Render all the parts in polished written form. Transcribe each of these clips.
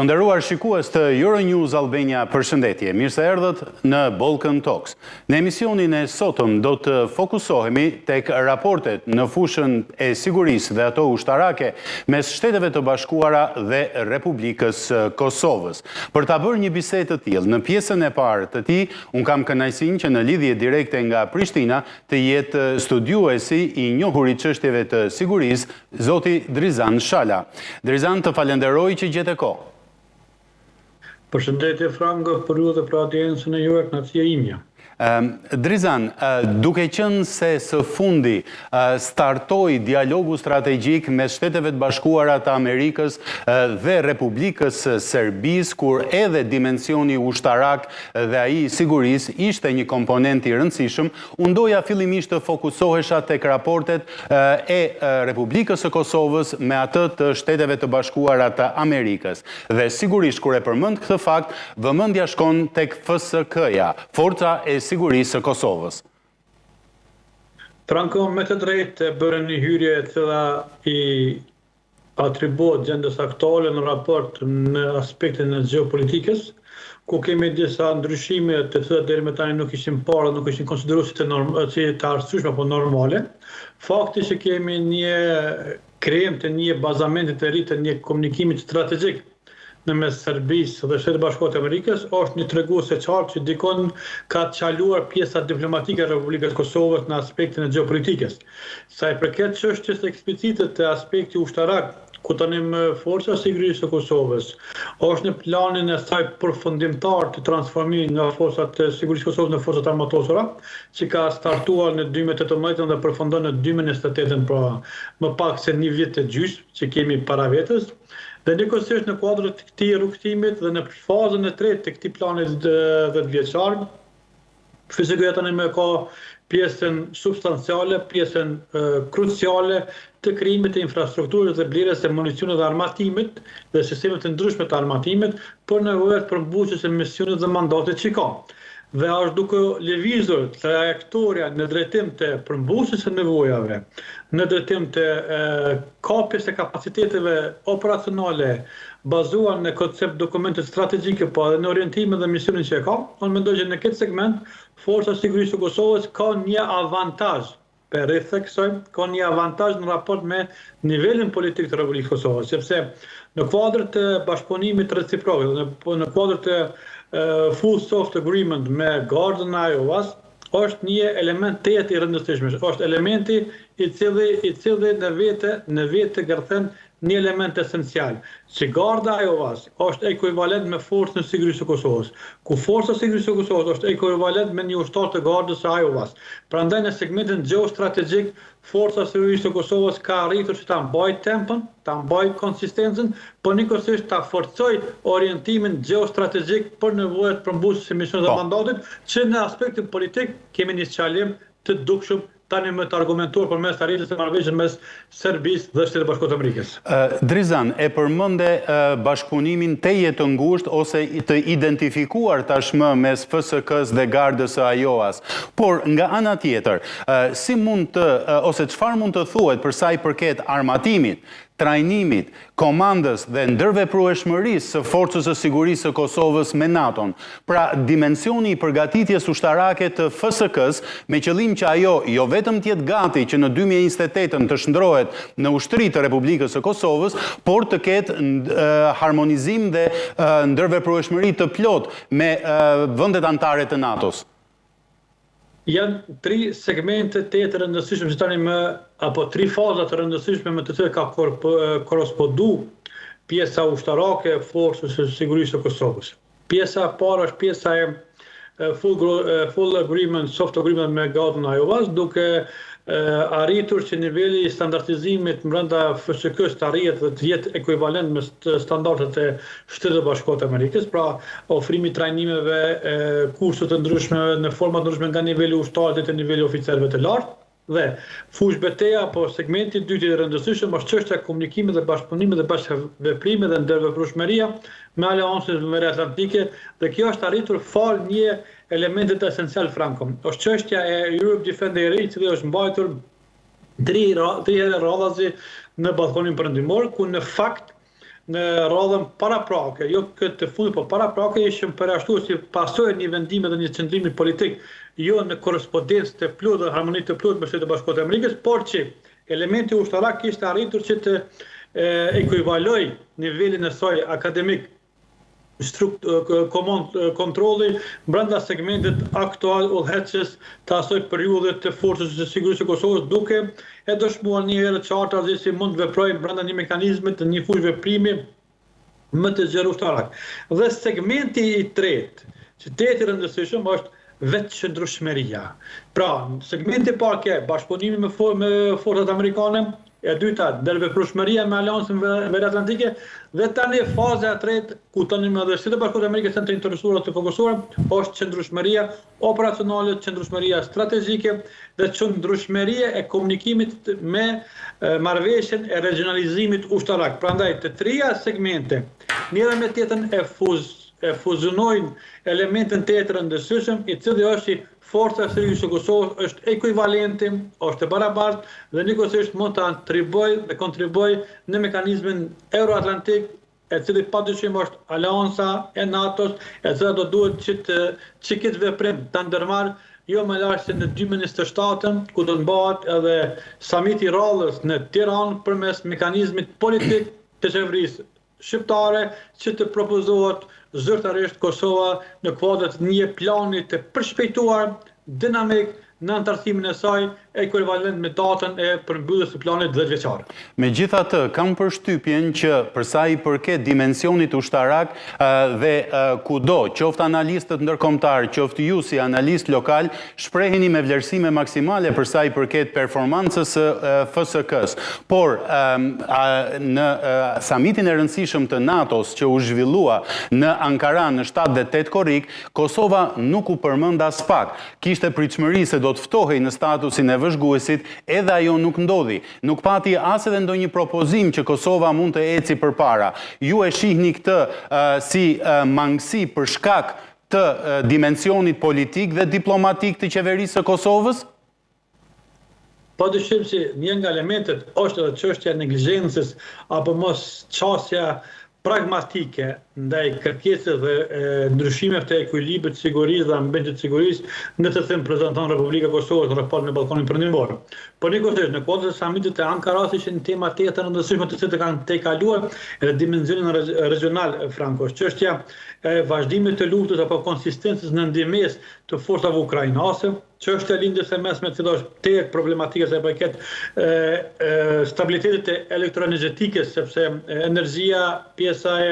Të nderuar shikues të Euronews Albania, përshëndetje. Mirë se erdhët në Balkan Talks. Në emisionin e sotëm do të fokusohemi tek raportet në fushën e sigurisë dhe ato ushtarake mes Shteteve të Bashkuara dhe Republikës së Kosovës. Për ta bërë një bisedë të tillë, në pjesën e parë të tij, unë kam kënaqësinë që në lidhje direkte nga Prishtina të jetë studiuesi i njohur i çështjeve të sigurisë, zoti Drizan Shala. Drizan, të falënderoj që gjete kohë. Përshëndetje Franko, për ju dhe për audiencën e juaj, kënaqësia imja. Drizan, duke qenë se së fundi startoi dialogu strategjik mes Shteteve të Bashkuara të Amerikës dhe Republikës së Serbisë, kur edhe dimensioni ushtarak dhe ai i sigurisë ishte një komponent i rëndësishëm, unë doja fillimisht të fokusohesha tek raportet e Republikës së Kosovës me atë të Shteteve të Bashkuara të Amerikës. Dhe sigurisht kur e përmend këtë fakt, vëmendja shkon tek FSK-ja, Forca e Sigurisë së Kosovës. Franko, me të drejtë e bëre një hyrje e cila i atribuohet gjendjes aktuale në raport në aspektin e gjeopolitikës, ku kemi disa ndryshime të cilat deri më tani nuk ishin parë dhe nuk ishin konsideruar si të norm, si të arsyeshme apo normale. Fakti që kemi një krijim të një bazamenti të ri të një komunikimi strategjik në mes Serbisë dhe Shteteve të Bashkuara të Amerikës është një tregues e qartë që dikun ka çaluar pjesa diplomatike e Republikës së Kosovës në aspektin e gjeopolitikës. Sa i përket çështjes eksplicite të aspekti ushtarak, ku tanimë Forca e Sigurisë së Kosovës është në planin e saj përfundimtar të transformimit nga Forcat e Sigurisë së Kosovës në Forca të Armatosura, që ka startuar në 2018 dhe përfundon në 2028, pra më pak se një vit e gjysmë që kemi para vetes. Dhe njëkohësisht në kuadër të këtij rrugëtimit dhe në fazën e tretë të këtij plani 10 vjeçar, FSK-ja tanimë ka pjesën substanciale, pjesën kruciale të krijimit të infrastrukturës dhe blerjes së municionit dhe armatimit dhe sistemeve të ndryshme të armatimit për nevojat përmbushjes së misionit dhe mandatit që ka. Dhe është duke lëvizur trajektoria në drejtim të përmbushjes së nevojave, në drejtim të kapjes së kapaciteteve operacionale bazuar në koncept dokumentet strategjike, po edhe në orientimin dhe misionin që e ka, unë mendoj që në këtë segment Forca e Sigurisë së Kosovës ka një avantazh, po e ritheksoj, ka një avantazh në raport me nivelin politik të Republikës së Kosovës, sepse në kuadër të bashkëpunimit reciprok dhe në, në kuadër të full soft agreement me Gardën e Iowa-s, është një element tejet i rëndësishëm. Është elementi i cili i cili në vete në vete gërthen një element esencial, që Garda e Iowa-s është ekuivalent me Forcën e Sigurisë së Kosovës, ku Forca e Sigurisë së Kosovës është ekuivalent me një ushtar të Gardës së Iowa-s. Prandaj në segmentin gjeostrategjik Forca e Sigurisë së Kosovës ka arritur që ta mbajë tempon, ta mbajë konsistencën, por njëkohësisht ta forcojë orientimin gjeostrategjik për nevojat përmbushjes së misionit dhe mandatit, që në aspektin politik kemi një çalim të dukshëm tani më të argumentuar përmes arritjes së marrëveshjes mes Serbisë dhe Shteteve të Bashkuara të Amerikës. Drizan, e përmende bashkëpunimin tejet të ngushtë ose të identifikuar tashmë mes FSK-së dhe Gardës së Iowa-s. Por nga ana tjetër, si mund të ose çfarë mund të thuhet për sa i përket armatimit, trajnimit, komandës dhe ndërveprueshmërisë së Forcës së Sigurisë së Kosovës me NATO-n. Pra, dimensioni i përgatitjes ushtarake të FSK-s, me qëllim që ajo jo vetëm të jetë gati që në 2028 të shndrohet në ushtri të Republikës së Kosovës, por të ketë harmonizim dhe ndërveprueshmëri të plot me vendet anëtare të NATO-s. Janë tri segmente të të rëndësishme që tani më apo tri faza të rëndësishme me të cilat ka korrespondu pjesa ushtarake e Forcës së Sigurisë së Kosovës. Pjesa e parë është pjesa e full, full agreement, soft agreement me Gardën Iowa-s, duke arritur që niveli i standardizimit brenda FSK-s të arrihet dhe të jetë ekuivalent me standardet e Shteteve të Bashkuara të Amerikës, pra ofrimi i trajnimeve, kurse të ndryshme në forma të ndryshme nga niveli ushtar deri te niveli oficerëve të lartë. Dhe fush beteja apo segmenti i dytë i rëndësishëm është çështja e komunikimit dhe bashkëpunimit dhe bashkëveprimit dhe ndërveprueshmëria me aleancën veriatlantike dhe kjo është arritur fal një elementit esencial Franko. Është çështja e Europe Defend Day i cili është mbajtur tri, tri herë radhazi në Ballkanin Perëndimor, ku në fakt. Në radhën paraprake, jo këtë të fundit, po paraprake ishim përjashtuar si pasojë e një vendimi dhe një qëndrimi politik, jo në korrespondencë të plotë dhe harmoni të plotë me Shtetet e Bashkuara të Amerikës, por që elementi ushtarak kishte arritur që të ekuivalojë nivelin e saj akademik komand kontrolli brenda segmentit aktual udhëheqës të asaj periudhe të Forcës së Sigurisë së Kosovës duke e dëshmuar një herë qartazi se mund të veprojë brenda një mekanizmi të një fushë veprimi më të gjerë ushtarak. Dhe segmenti i tretë, që tejet i rëndësishëm është vetëqëndrueshmëria. Pra, segmenti i parë ke bashkëpunimi me for me forcat amerikane, e dyta ndërveprueshmëria me Aleancën Veriatlantike dhe tani faza e tretë ku tani më edhe Shtetet e Bashkuara të Amerikës janë të interesuara të fokusuar është qëndrueshmëria operacionale, qëndrueshmëria strategjike dhe qëndrueshmëria e komunikimit me marrëveshjen e regjionalizimit ushtarak. Prandaj të tria segmente njëra me tjetrën e fuz e fuzionojnë elementin tejet të rëndësishëm, i cili është që Forca e Sigurisë së Kosovës është ekuivalente, është e barabartë dhe njëkohësisht mund të atribuojë dhe kontribuojë në mekanizmin euroatlantik, e cili padyshim është aleanca e NATO-s, e cila do duhet që të që këtë veprim ta ndërmarrë jo më larg se në 2027-ën, ku do të mbahet edhe samiti i radhës në Tiranë përmes mekanizmit politik të qeverisë shqiptare që të propozohet zyrtarisht Kosova në kuadër të një plani të përshpejtuar dinamik në anëtarësimin e saj ekuivalent me datën e përmbylljes së planit dhjetëvjeçar. Megjithatë, kam përshtypjen që për sa i përket dimensionit ushtarak dhe kudo, qoftë analistët ndërkombëtarë, qoftë ju si analist lokal, Shpreheni me vlerësime maksimale për sa i përket performancës së FSK-së. Por, në samitin e rëndësishëm të NATO-s që u zhvillua në Ankara në 7 dhe 8 korrik, Kosova nuk u përmend aspak. Kishte pritshmëri se do të ftohej në statusin e vëzhguesit, edhe ajo nuk ndodhi. Nuk pati as edhe ndonjë propozim që Kosova mund të eci përpara. Ju e shihni këtë si mangësi për shkak të dimensionit politik dhe diplomatik të qeverisë së Kosovës? Pa dyshim se një nga elementet është edhe çështja e neglizhencës apo mos qasja pragmatike ndaj kërkesës dhe ndryshimeve të ekuilibrit të sigurisë dhe ambientit të sigurisë në të cilin prezanton Republika e Kosovës në raport me Ballkanin Perëndimor. Por njëkohësisht, në kuadër të samitit të Ankarasë ishin tema tejet të rëndësishme të cilat kanë tejkaluar edhe dimensionin regjional Franko. Është çështja e vazhdimit të luftës apo konsistencës në ndihmesë të forcave ukrainase, çështja e Lindjes së Mesme e cila është tejet problematike sa i përket stabilitetit të elektroenergjetikës, sepse energjia, pjesa e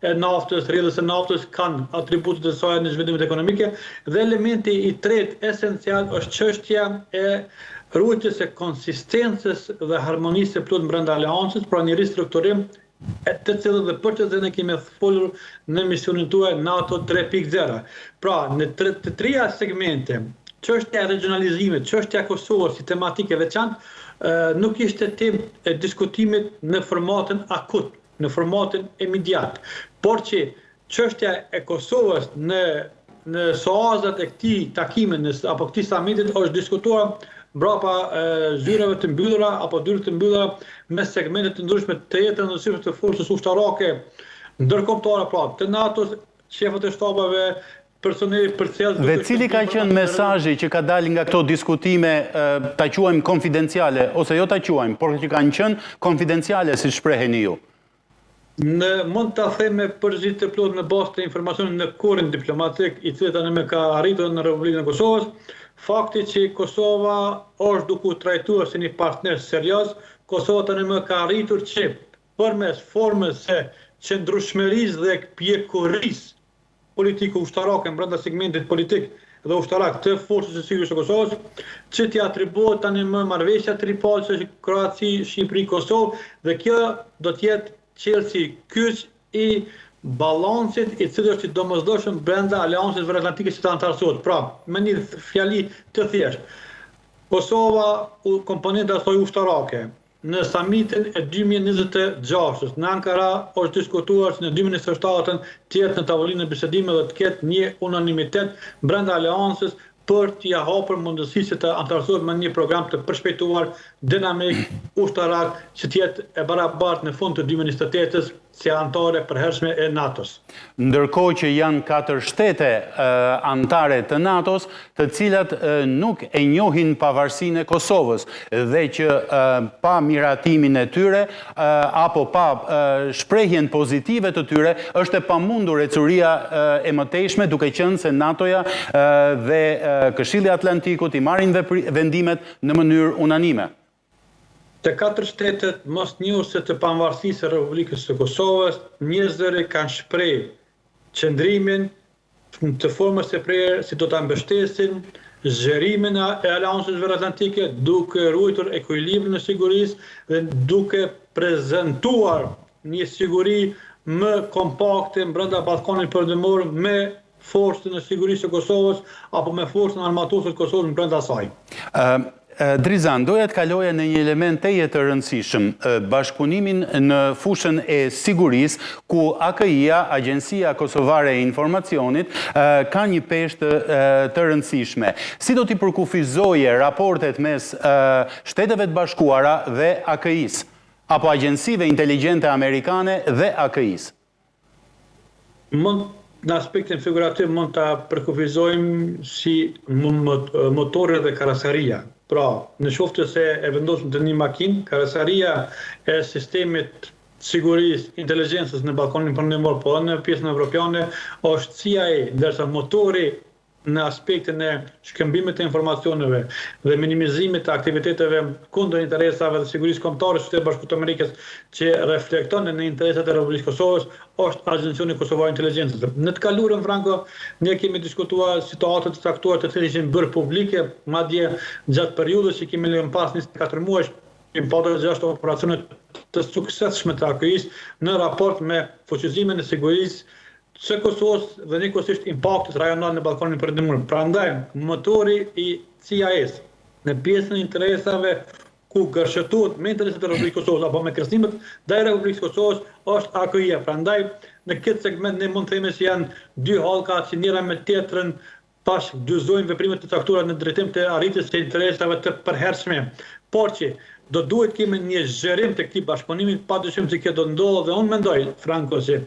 e naftës, rrjedhës së naftës kanë atributet e saja në zhvillimet ekonomike dhe elementi i tretë esencial është çështja e ruajtjes së konsistencës dhe harmonisë së plotë brenda aleancës, pra një ristrukturim e të cilën dhe për të cilën e kemi folur në emisionin tuaj NATO 3.0. Pra, në tre, të tria segmente, çështja e regionalizimit, çështja e Kosovës si tematikë e veçantë, nuk ishte temë e diskutimit në formatin akut, në formatin imediat, por që Çështja e Kosovës në në suazat e këtij takimi në apo këtij samitit është diskutuar mbrapa zyrave të mbyllura apo dyerve të mbyllura me segmente të ndryshme tejet të rëndësishme të forcës ushtarake ndërkombëtare, pra të NATO-s, shefat e shtabeve, personeli përcjellës Dhe cili ka qenë mesazhi që ka dalë nga këto diskutime, ta quajmë konfidenciale ose jo ta quajmë, por që kanë qenë konfidenciale siç shpreheni ju? Ne mund ta them me përgjegjësi të plotë në bazë të informacionit në korin diplomatik, i cili tani më ka arritur në Republikën e Kosovës, fakti që Kosova është duke u trajtuar si një partner serioz, Kosova tani më ka arritur që përmes formës së qëndrueshmërisë dhe pjekurisë politiko-ushtarake brenda segmentit politik dhe ushtarak të Forcës së Sigurisë së Kosovës, që t'i atribuohet tani më marrëveshja tripalëshe Kroaci, Shqipëri, Kosovë dhe kjo do të jetë çelësi kyç i balancit i cili është i domosdoshëm brenda Aleancës Veriatlantike që të anëtarësohet. Pra, me një fjali të thjeshtë, Kosova, komponenta e saj ushtarake, Në samitin e 2026-ës në Ankara është diskutuar që në 2027-ën të jetë në tavolinën e bisedimeve dhe të ketë një unanimitet brenda aleancës për t'ia hapur mundësinë që të anëtarësohet me një program të përshpejtuar, dinamik, ushtarak që të jetë e barabartë në fund të 2028-ës. si anëtare e përhershme e NATO-s. Ndërkohë që janë katër shtete anëtare të NATO-s, të cilat nuk e njohin pavarësinë e Kosovës dhe që pa miratimin e tyre apo pa shprehjen pozitive të tyre është e pamundur ecuria e mëtejshme duke qenë se NATO-ja dhe Këshilli i Atlantikut i marrin vendimet në mënyrë unanime. Të katër shtetet mosnjohëse të pavarësisë së Republikës së Kosovës njëzëri kanë shpreh qëndrimin të formës së prerë se do ta mbështesin zgjerimin e Aleancës Veriatlantike duke ruajtur ekuilibrin e sigurisë dhe duke prezantuar një siguri më kompakte brenda Ballkanit Perëndimor me Forcën e Sigurisë së Kosovës apo me Forcën e Armatosur të Kosovës brenda saj. Drizan, doja të kaloja në një element tejet të rëndësishëm, bashkëpunimin në fushën e sigurisë, ku AKI-ja, Agjencia Kosovare e Informacionit, ka një peshë të, të rëndësishme. Si do t'i përkufizoje raportet mes Shteteve të Bashkuara dhe AKI-së, apo agjencive inteligjente amerikane dhe AKI-së? Mund në aspektin figurativ mund ta përkufizojmë si motori dhe karoseria. Pra, në qoftë se e vendosim te një makinë, karoseria e sistemit të sigurisë, inteligjencës në Ballkanin Perëndimor, po edhe në pjesën evropiane është CIA, ndërsa motori në aspektin e shkëmbimit të informacioneve dhe minimizimit të aktiviteteve kundër interesave dhe sigurisë kombëtare të Shteteve të Bashkuara të Amerikës që reflekton në interesat e Republikës së Kosovës është Agjencioni Kosovar i Inteligjencës. Në të kaluarën Franko ne kemi diskutuar situata të caktuara të cilat ishin bërë publike, madje gjatë periudhës që kemi lënë pas 24 muajsh kemi patur 6 operacione të suksesshme të AKI-së në raport me fuqizimin e sigurisë së Kosovës dhe njëkohësisht impaktit rajonal në Ballkanin Perëndimor. Prandaj, motori i CIA-s në pjesën e interesave ku gërshetohet me interesat e Republikës së Kosovës apo me kërcënimet ndaj Republikës së Kosovës është AKI-ja. Prandaj, në këtë segment ne mund të themi se janë dy hallka që njëra me tjetrën bashkëdyzojnë veprime të caktuara në drejtim të arritjes së interesave të përhershme, por që do duhet të kemi një zgjerim të këtij bashkëpunimi, padyshim që kjo do të ndodhë dhe unë mendoj, Franko, që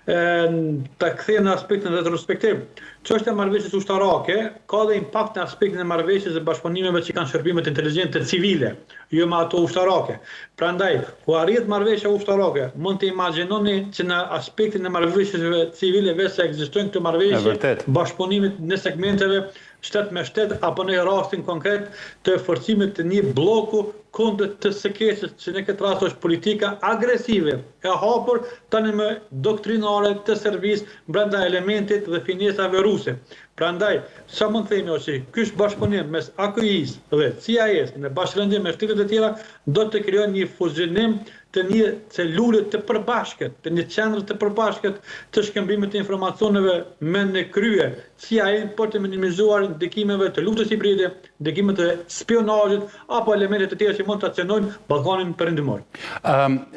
ta kthejmë në aspektin retrospektiv. Çështja e marrëveshjes ushtarake ka dhe impakt në aspektin e marrëveshjes dhe bashkëpunimeve që kanë shërbimet inteligjente civile. Jo me ato ushtarake. Prandaj, ku arrihet marrëveshja ushtarake, mund të imagjinoni që në aspektin e marrëveshjeve civile veçse ekzistojnë këto marrëveshje bashkëpunimit në segmenteve shtet me shtet apo në rastin konkret të forcimit të një blloku kundër të së keqes që në këtë rast është politika agresive e hapur tani më doktrinare të Serbisë brenda elementit dhe finesave ruse. Prandaj, sa mund të themi është që ky bashkëpunim mes AKI-së dhe CIA-s në bashkërendim me shtetet e tjera do të krijojë një fuzionim të një celule të përbashkët, të një qendre të përbashkët të shkëmbimit të informacioneve me në krye CIA-n për të minimizuar ndikimeve të luftës hibride, ndikimet e spionazhit apo elemente të tjera që mund ta cenojnë Ballkanin Perëndimor.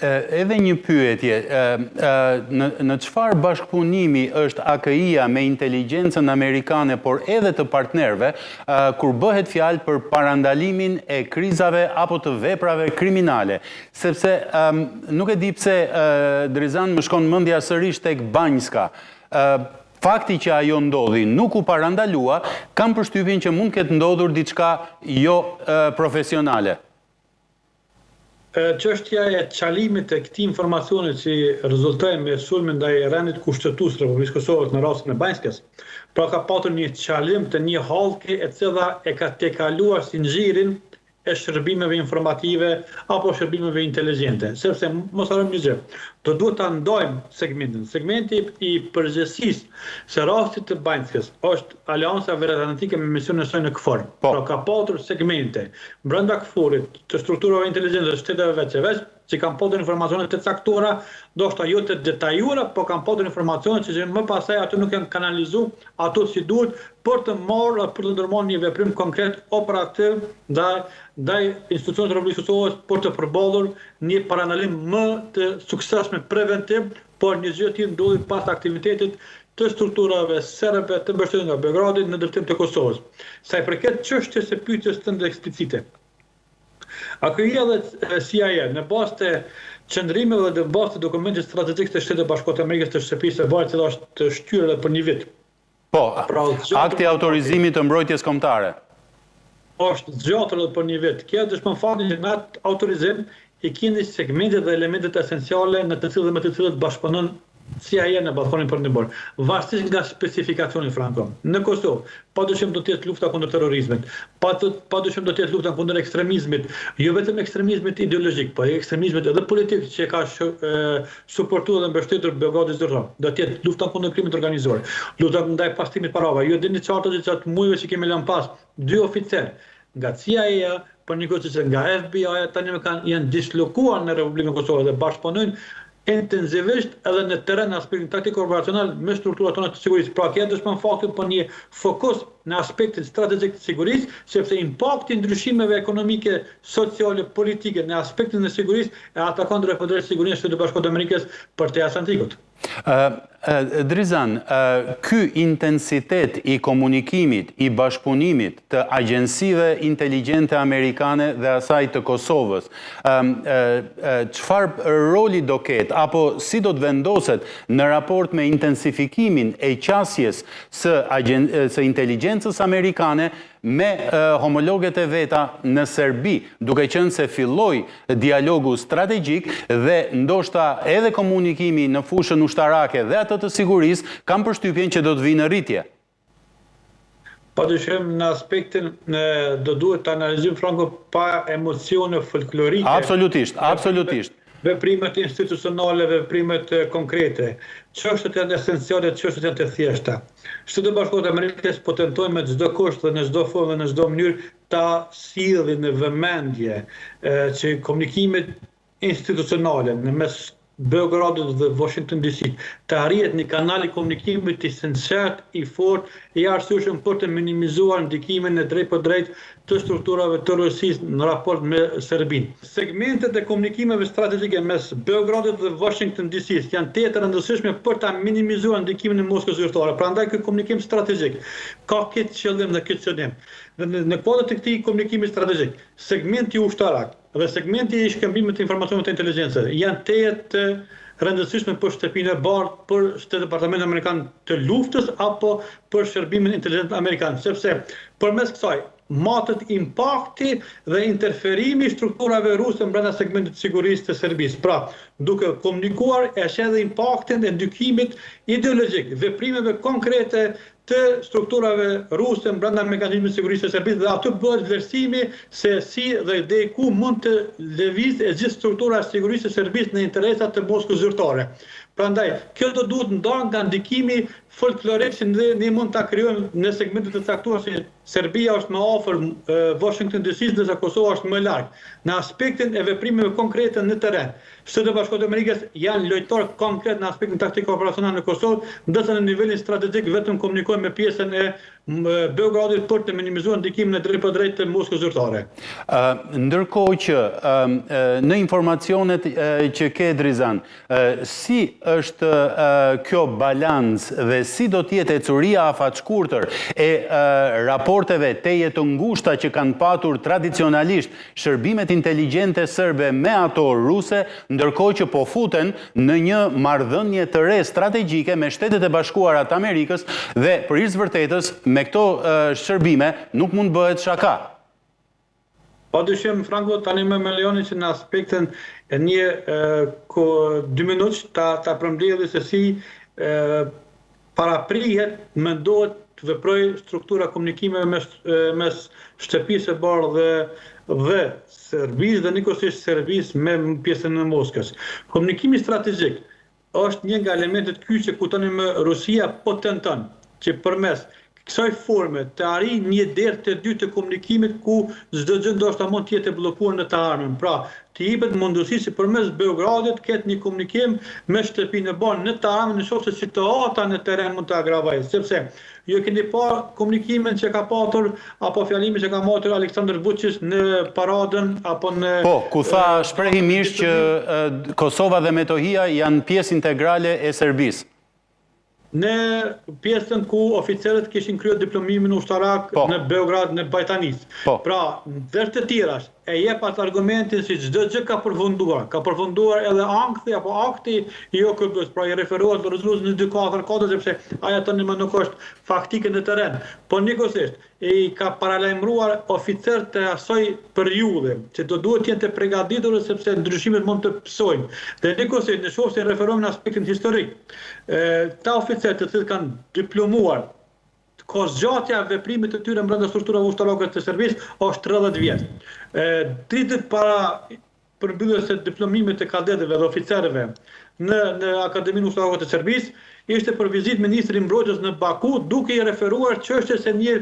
Edhe një pyetje, në në çfarë bashkëpunimi është AKI-ja me inteligjencën amerikane, por edhe të partnerëve, kur bëhet fjalë për parandalimin e krizave apo të veprave kriminale? Sepse nuk e di pse Drizan më shkon mendja sërish tek Banjska. Fakti që ajo ndodhi nuk u parandalua, kam përshtypjen që mund të ketë ndodhur diçka jo profesionale. Çështja e çalimit të këtij informacioni që rezultoi me sulmin ndaj rendit kushtetues të Republikës së Kosovës në rastin e Banjskës, pra ka patur një çalim të një hallke e cila e ka tejkaluar zinxhirin e shërbimeve informative apo shërbimeve inteligjente, sepse mos harrojmë një gjë, do duhet ta ndajmë segmentin. Segmenti i përgjegjësisë së rastit të Banjskës është Aleanca Veriatlantike me misionin e saj në KFOR. Po. Pra ka patur segmente brenda KFOR-it të strukturave inteligjente të shteteve veç e veç, që kanë patur informacione të caktuara, ndoshta jo të detajuara, po kanë patur informacione që, që më pastaj ato nuk janë kanalizu ato si duhet për të marrë dhe për të ndërmarrë një veprim konkret operativ ndaj ndaj institucioneve të Republikës së Kosovës për të përballur një parandalim më të suksesshëm preventiv, por një gjë e tillë ndodhi pas aktivitetit të strukturave serbe të mbështetura nga Beogradi në drejtim të Kosovës. Sa i përket çështjes së pyetjes tënde eksplicite. AKI-ja dhe CIA në bazë të qëndrimeve dhe në bazë të dokumentit strategjik të Shteteve të Bashkuara të Amerikës të Shtëpisë së Bardhë, e cila është shtyrë edhe për një vit. Po, pra, akti i autorizimit të mbrojtjes kombëtare. Është zgjatur edhe për një vit. Kjo dëshmon faktin që në atë autorizim i keni segmentet dhe elementet esenciale në të cilët dhe me të cilët bashkëpunon CIA në Ballkanin Perëndimor, varësisht nga specifikacioni Franko. Në Kosovë, padyshim do të jetë lufta kundër terrorizmit, padyshim do të jetë lufta kundër ekstremizmit, jo vetëm ekstremizmit ideologjik, por ekstremizmit edhe politik që e ka suportuar dhe mbështetur Beogradi zyrtar. Do të jetë lufta kundër krimit të organizuar, lufta ndaj pastrimit të parave. Ju e dini qartë që gjatë muajve që kemi lënë pas, dy oficerë nga CIA-ja, por njëkohësisht nga FBI-ja tani më kanë janë dislokuar në Republikën e Kosovës dhe bashkëpunojnë intensivisht edhe në terren në aspektin taktik operacional me strukturat tona të sigurisë. Pra kjo dëshmon faktin për një fokus në aspektin strategjik të sigurisë, sepse impakti i ndryshimeve ekonomike, sociale, politike në aspektin e sigurisë e atakon drejtpërdrejt sigurinë e Shteteve të Bashkuara të Amerikës përtej Atlantikut. Drizan, ky intensitet i komunikimit, i bashkëpunimit të agjencive inteligjente amerikane dhe asaj të Kosovës, çfarë roli do ketë apo si do të vendoset në raport me intensifikimin e qasjes së së inteligjencës amerikane me homologet e veta në Serbi, duke qenë se filloi dialogu strategjik dhe ndoshta edhe komunikimi në fushën ushtarake dhe atë të sigurisë, kam përshtypjen që do të vijë në rritje. Padyshim në aspektin do duhet të analizojmë Franko pa emocione folklorike. Absolutisht, absolutisht. Veprimet institucionale, veprimet konkrete. Çështjet janë esenciale, çështjet janë të thjeshta. Shtetet e Bashkuara të Amerikës po tentojnë me çdo kusht dhe në çdo formë dhe në çdo mënyrë ta sjellin në vëmendje që komunikimet institucionale në mes Beogradit dhe Washington DC të arrihet një kanal i komunikimit i sinqertë, i fortë, i arsyeshëm për të minimizuar ndikimin e drejtpërdrejtë të strukturave të Rusisë në raport me Serbinë. Segmentet e komunikimeve strategjike mes Beogradit dhe Washington DC-së janë tejet të rëndësishme për ta minimizuar ndikimin e Moskës zyrtare. Prandaj ky komunikim strategjik ka këtë qëllim dhe këtë synim. Dhe në kuadër të këtij komunikimi strategjik, segmenti ushtarak dhe segmenti i shkëmbimit të informacioneve të inteligjencës janë tejet të rëndësishme për Shtëpinë e Bardhë, për Shtet Departamentin Amerikan të Luftës apo për Shërbimin Inteligjent Amerikan, sepse përmes kësaj matet impakti dhe interferimi i strukturave ruse brenda segmentit të sigurisë të Serbisë. Pra, duke komunikuar e sheh edhe impaktin e ndikimit ideologjik, veprimeve konkrete të strukturave ruse brenda mekanizmit të sigurisë së Serbisë dhe aty bëhet vlerësimi se si dhe deri ku mund të lëvizë e gjithë struktura e sigurisë së Serbisë në interesa të Moskës zyrtare. Prandaj, kjo do duhet ndarë nga ndikimi folklorik që ne, ne mund ta krijojmë në segmente të caktuara si Serbia është më afër Washington DC-së ndërsa Kosova është më larg. Në aspektin e veprimeve konkrete në terren, Shtetet e Bashkuara të Amerikës janë lojtarë konkret në aspektin taktik operacional në Kosovë, ndërsa në nivelin strategjik vetëm komunikojnë me pjesën e Beogradit për të minimizuar ndikimin e drejtpërdrejtë të Moskës zyrtare. Ndërkohë që në informacionet që ke Drizan, si është kjo balancë dhe si do të jetë ecuria afatshkurtër e raporteve tejet të ngushta që kanë patur tradicionalisht shërbimet inteligjente serbe me ato ruse, ndërkohë që po futen në një marrëdhënie të re strategjike me Shtetet e Bashkuara të Amerikës dhe për hir të vërtetës me këto shërbime nuk mund të bëhet shaka. Pa dyshim, Franko, tani më më lejoni që në aspektin e një ko, dy minutësh ta, ta përmbledhi se si e, Paraprihet, mendohet të veprojë struktura e komunikimeve mes mes Shtëpisë së Bardhë dhe dhe Serbisë dhe njëkohësisht Serbisë me pjesën e Moskës. Komunikimi strategjik është një nga elementet kyçe ku tani më Rusia po tenton që përmes kësaj forme të arrijë një derë të dytë të komunikimit ku çdo gjë ndoshta mund të jetë e bllokuar në të ardhmen. Pra, T'i jepet mundësi që përmes Beogradit të ketë një komunikim me Shtëpinë e Bardhë në të ardhmen në qoftë se situata në terren mund të agravojë, sepse ju e keni parë komunikimin që ka patur apo fjalimin që ka mbajtur Aleksandër Vuçiq në paradën apo në Po, ku tha shprehimisht që Kosova dhe Metohia janë pjesë integrale e Serbisë. Në pjesën ku oficerët kishin kryer diplomimin ushtarak po. në Beograd në Bajtanicë. Po. Pra, ndër të tjerash, e jep atë argumentin si çdo gjë ka përfunduar, ka përfunduar edhe ankthi apo akti i OKB-së, pra i referohet rezolutës 1244 sepse ajo tani më nuk është faktike në terren, por njëkohësisht i ka paralajmëruar oficerët e asaj periudhe që do duhet të jenë të pregaditur sepse ndryshimet mund të pësojnë. Dhe njëkohësisht në qoftë se referohemi në aspektin historik, këta oficerë të cilët kanë diplomuar Kohëzgjatja e veprimit të tyre brenda strukturave ushtarake të Serbisë është 30 vjet. Tri ditë para përmbylljes së diplomimit të kadetëve dhe oficerëve në në Akademinë Ushtarake të Serbisë, ishte për vizitë ministri i Mbrojtjes në Baku, duke i referuar çështjes së një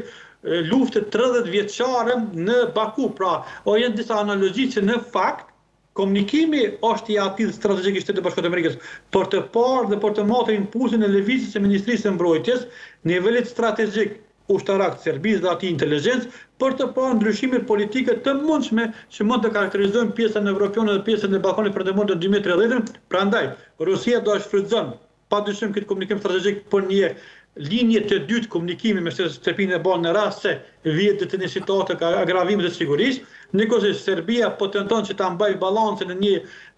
lufte 30 vjeçare në Baku. Pra, o janë disa analogji që në fakt Komunikimi është i atillë strategjik i Shteteve të Bashkuara të Amerikës për të parë dhe për të matur impulsin e lëvizjes së Ministrisë së Mbrojtjes, nivelit strategjik ushtarak të Serbisë dhe atij inteligjencë, për të parë ndryshimet politike të mundshme që mund të karakterizojnë pjesën evropiane dhe pjesën e Ballkanit Perëndimor në 2030-ën, prandaj Rusia do e shfrytëzon Padyshim këtë komunikim strategjik për një linjë të dytë komunikimi me Shtëpinë e Bardhë në rast se vihet te një situatë të agravimit të sigurisë, njëkohësisht Serbia po tenton që ta mbajë balancën e një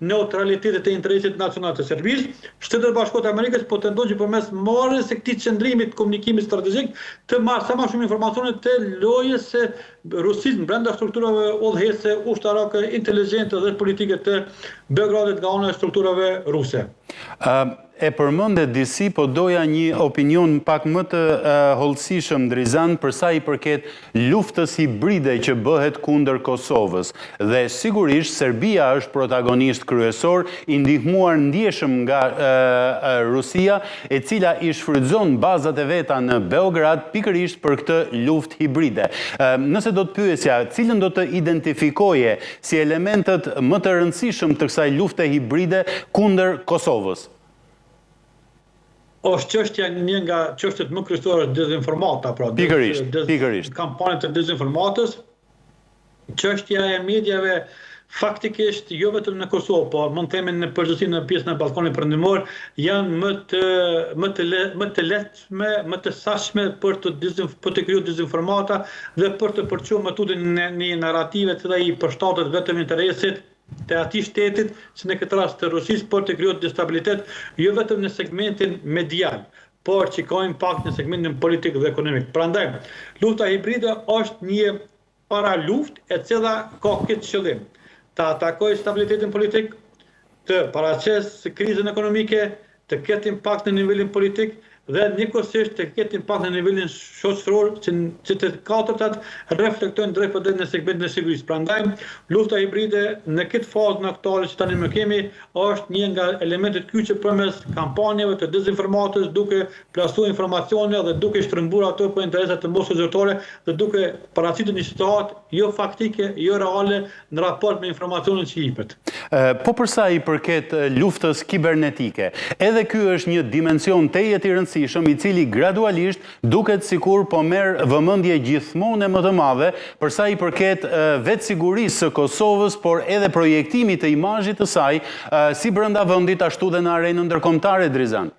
neutraliteti të interesit nacional të Serbisë, Shtetet e Bashkuara të Amerikës po tenton që përmes marrjes së këtij qëndrimi të komunikimit strategjik të marrë sa më shumë informacione të lojës së Rusisë brenda strukturave udhëheqëse, ushtarake, inteligjente dhe politike të Beogradit nga ana e strukturave ruse. E përmende disi, po doja një opinion pak më të hollësishëm Drizan për sa i përket luftës hibride që bëhet kundër Kosovës. Dhe sigurisht Serbia është protagonist kryesor, i ndihmuar ndjeshëm nga Rusia, e cila i shfrytëzon bazat e veta në Beograd pikërisht për këtë luftë hibride. Nëse do të pyesja, cilën do të identifikoje si elementët më të rëndësishëm të kësaj lufte hibride kundër Kosovës? Është çështja një nga çështjet më kryesore është dezinformata, pra pikërisht, pikërisht. Kampanjat e dezinformatës, çështja e mediave faktikisht jo vetëm në Kosovë, po mund të themi në përgjithësi në pjesën e Ballkanit Perëndimor janë më të më të le, më të lehtshme, më të sasshme për të dizin, për të krijuar dezinformata dhe për të përçuar më tutje në një narrative e cila i përshtatet vetëm interesit të atij shtetit, si në këtë rast të Rusisë, për të krijuar destabilitet jo vetëm në segmentin medial, por që ka impakt në segmentin politik dhe ekonomik. Prandaj, lufta hibride është një paraluftë e cila ka këtë qëllim, të atakojë stabilitetin politik, të paraqesë krizën ekonomike, të ketë impakt në nivelin politik dhe njëkohësisht të ketë impakt në nivelin shoqëror që, që të katërtat reflektojnë drejtpërdrejt në segmentin e sigurisë. Prandaj, lufta hibride në këtë fazë aktuale që tani më kemi është një nga elementet kyçe përmes kampanjave të dezinformatës duke plasuar informacione dhe duke shtrëmbuar ato për interesa të Moskës zyrtare dhe duke paraqitur një situatë jo faktike, jo reale në raport me informacionin që jipet. Po për sa i përket luftës kibernetike, edhe ky është një dimension tejet i rëndësishëm i cili gradualisht duket sikur po merr vëmendje gjithmonë e më të madhe për sa i përket vetë sigurisë së Kosovës, por edhe projektimit të imazhit të saj si brenda vendit ashtu dhe në arenën ndërkombëtare, Drizan.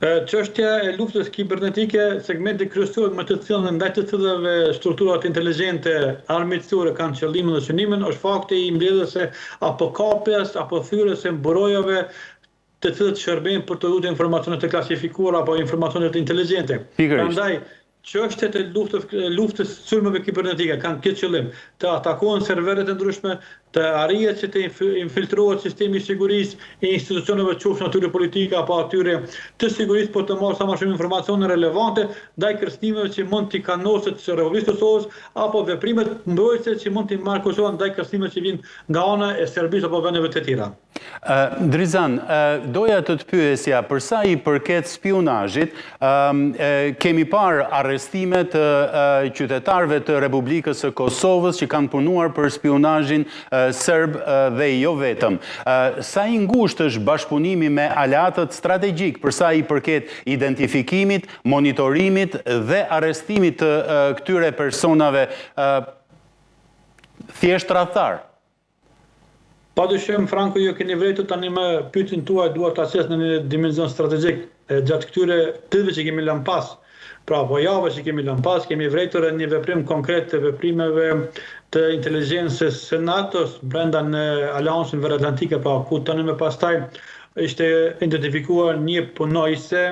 Çështja e luftës kibernetike, segmenti kryesor me të cilën ndaj të cilëve strukturat inteligjente armiqësore kanë qëllimin dhe synimin, është fakti i mbledhjes apo kapjes apo thyerjes së mburojave të cilët shërbejnë për të ruajtur informacione të klasifikuara apo informacione inteligjente. Prandaj, Çështjet e luftës luftës sulmeve kibernetike kanë këtë qëllim, të atakohen serverët e ndryshme, të arrihet që të infiltrohet sistemi i sigurisë i institucioneve qofshin atyre politike apo atyre të sigurisë për të marrë sa më shumë informacione relevante ndaj kërcënimeve që mund t'i kanoset Republikës së Kosovës apo veprimet mbrojtëse që mund t'i marrë Kosova ndaj kërcënimeve që vijnë nga ana e Serbisë apo vendeve të tjera. Drizan, doja të të pyesja, për sa i përket spiunazhit, kemi parë arrestime të qytetarëve të Republikës së Kosovës që kanë punuar për spiunazhin serb dhe jo vetëm. Sa i ngushtë është bashkëpunimi me aleatët strategjikë për sa i përket identifikimit, monitorimit dhe arrestimit të këtyre personave thjesht tradhtarë? Padyshim, Franko, ju keni vërejtur tani më pyetjen tuaj dua ta qes në një dimension strategjik gjatë këtyre ditëve që kemi lënë pas. Pra, po javët që kemi lënë pas, kemi vërejtur edhe një veprim konkret të veprimeve të inteligjencës së NATO-s brenda në Aleancën Veriatlantike, pra ku tani më pastaj ishte identifikuar një punonjëse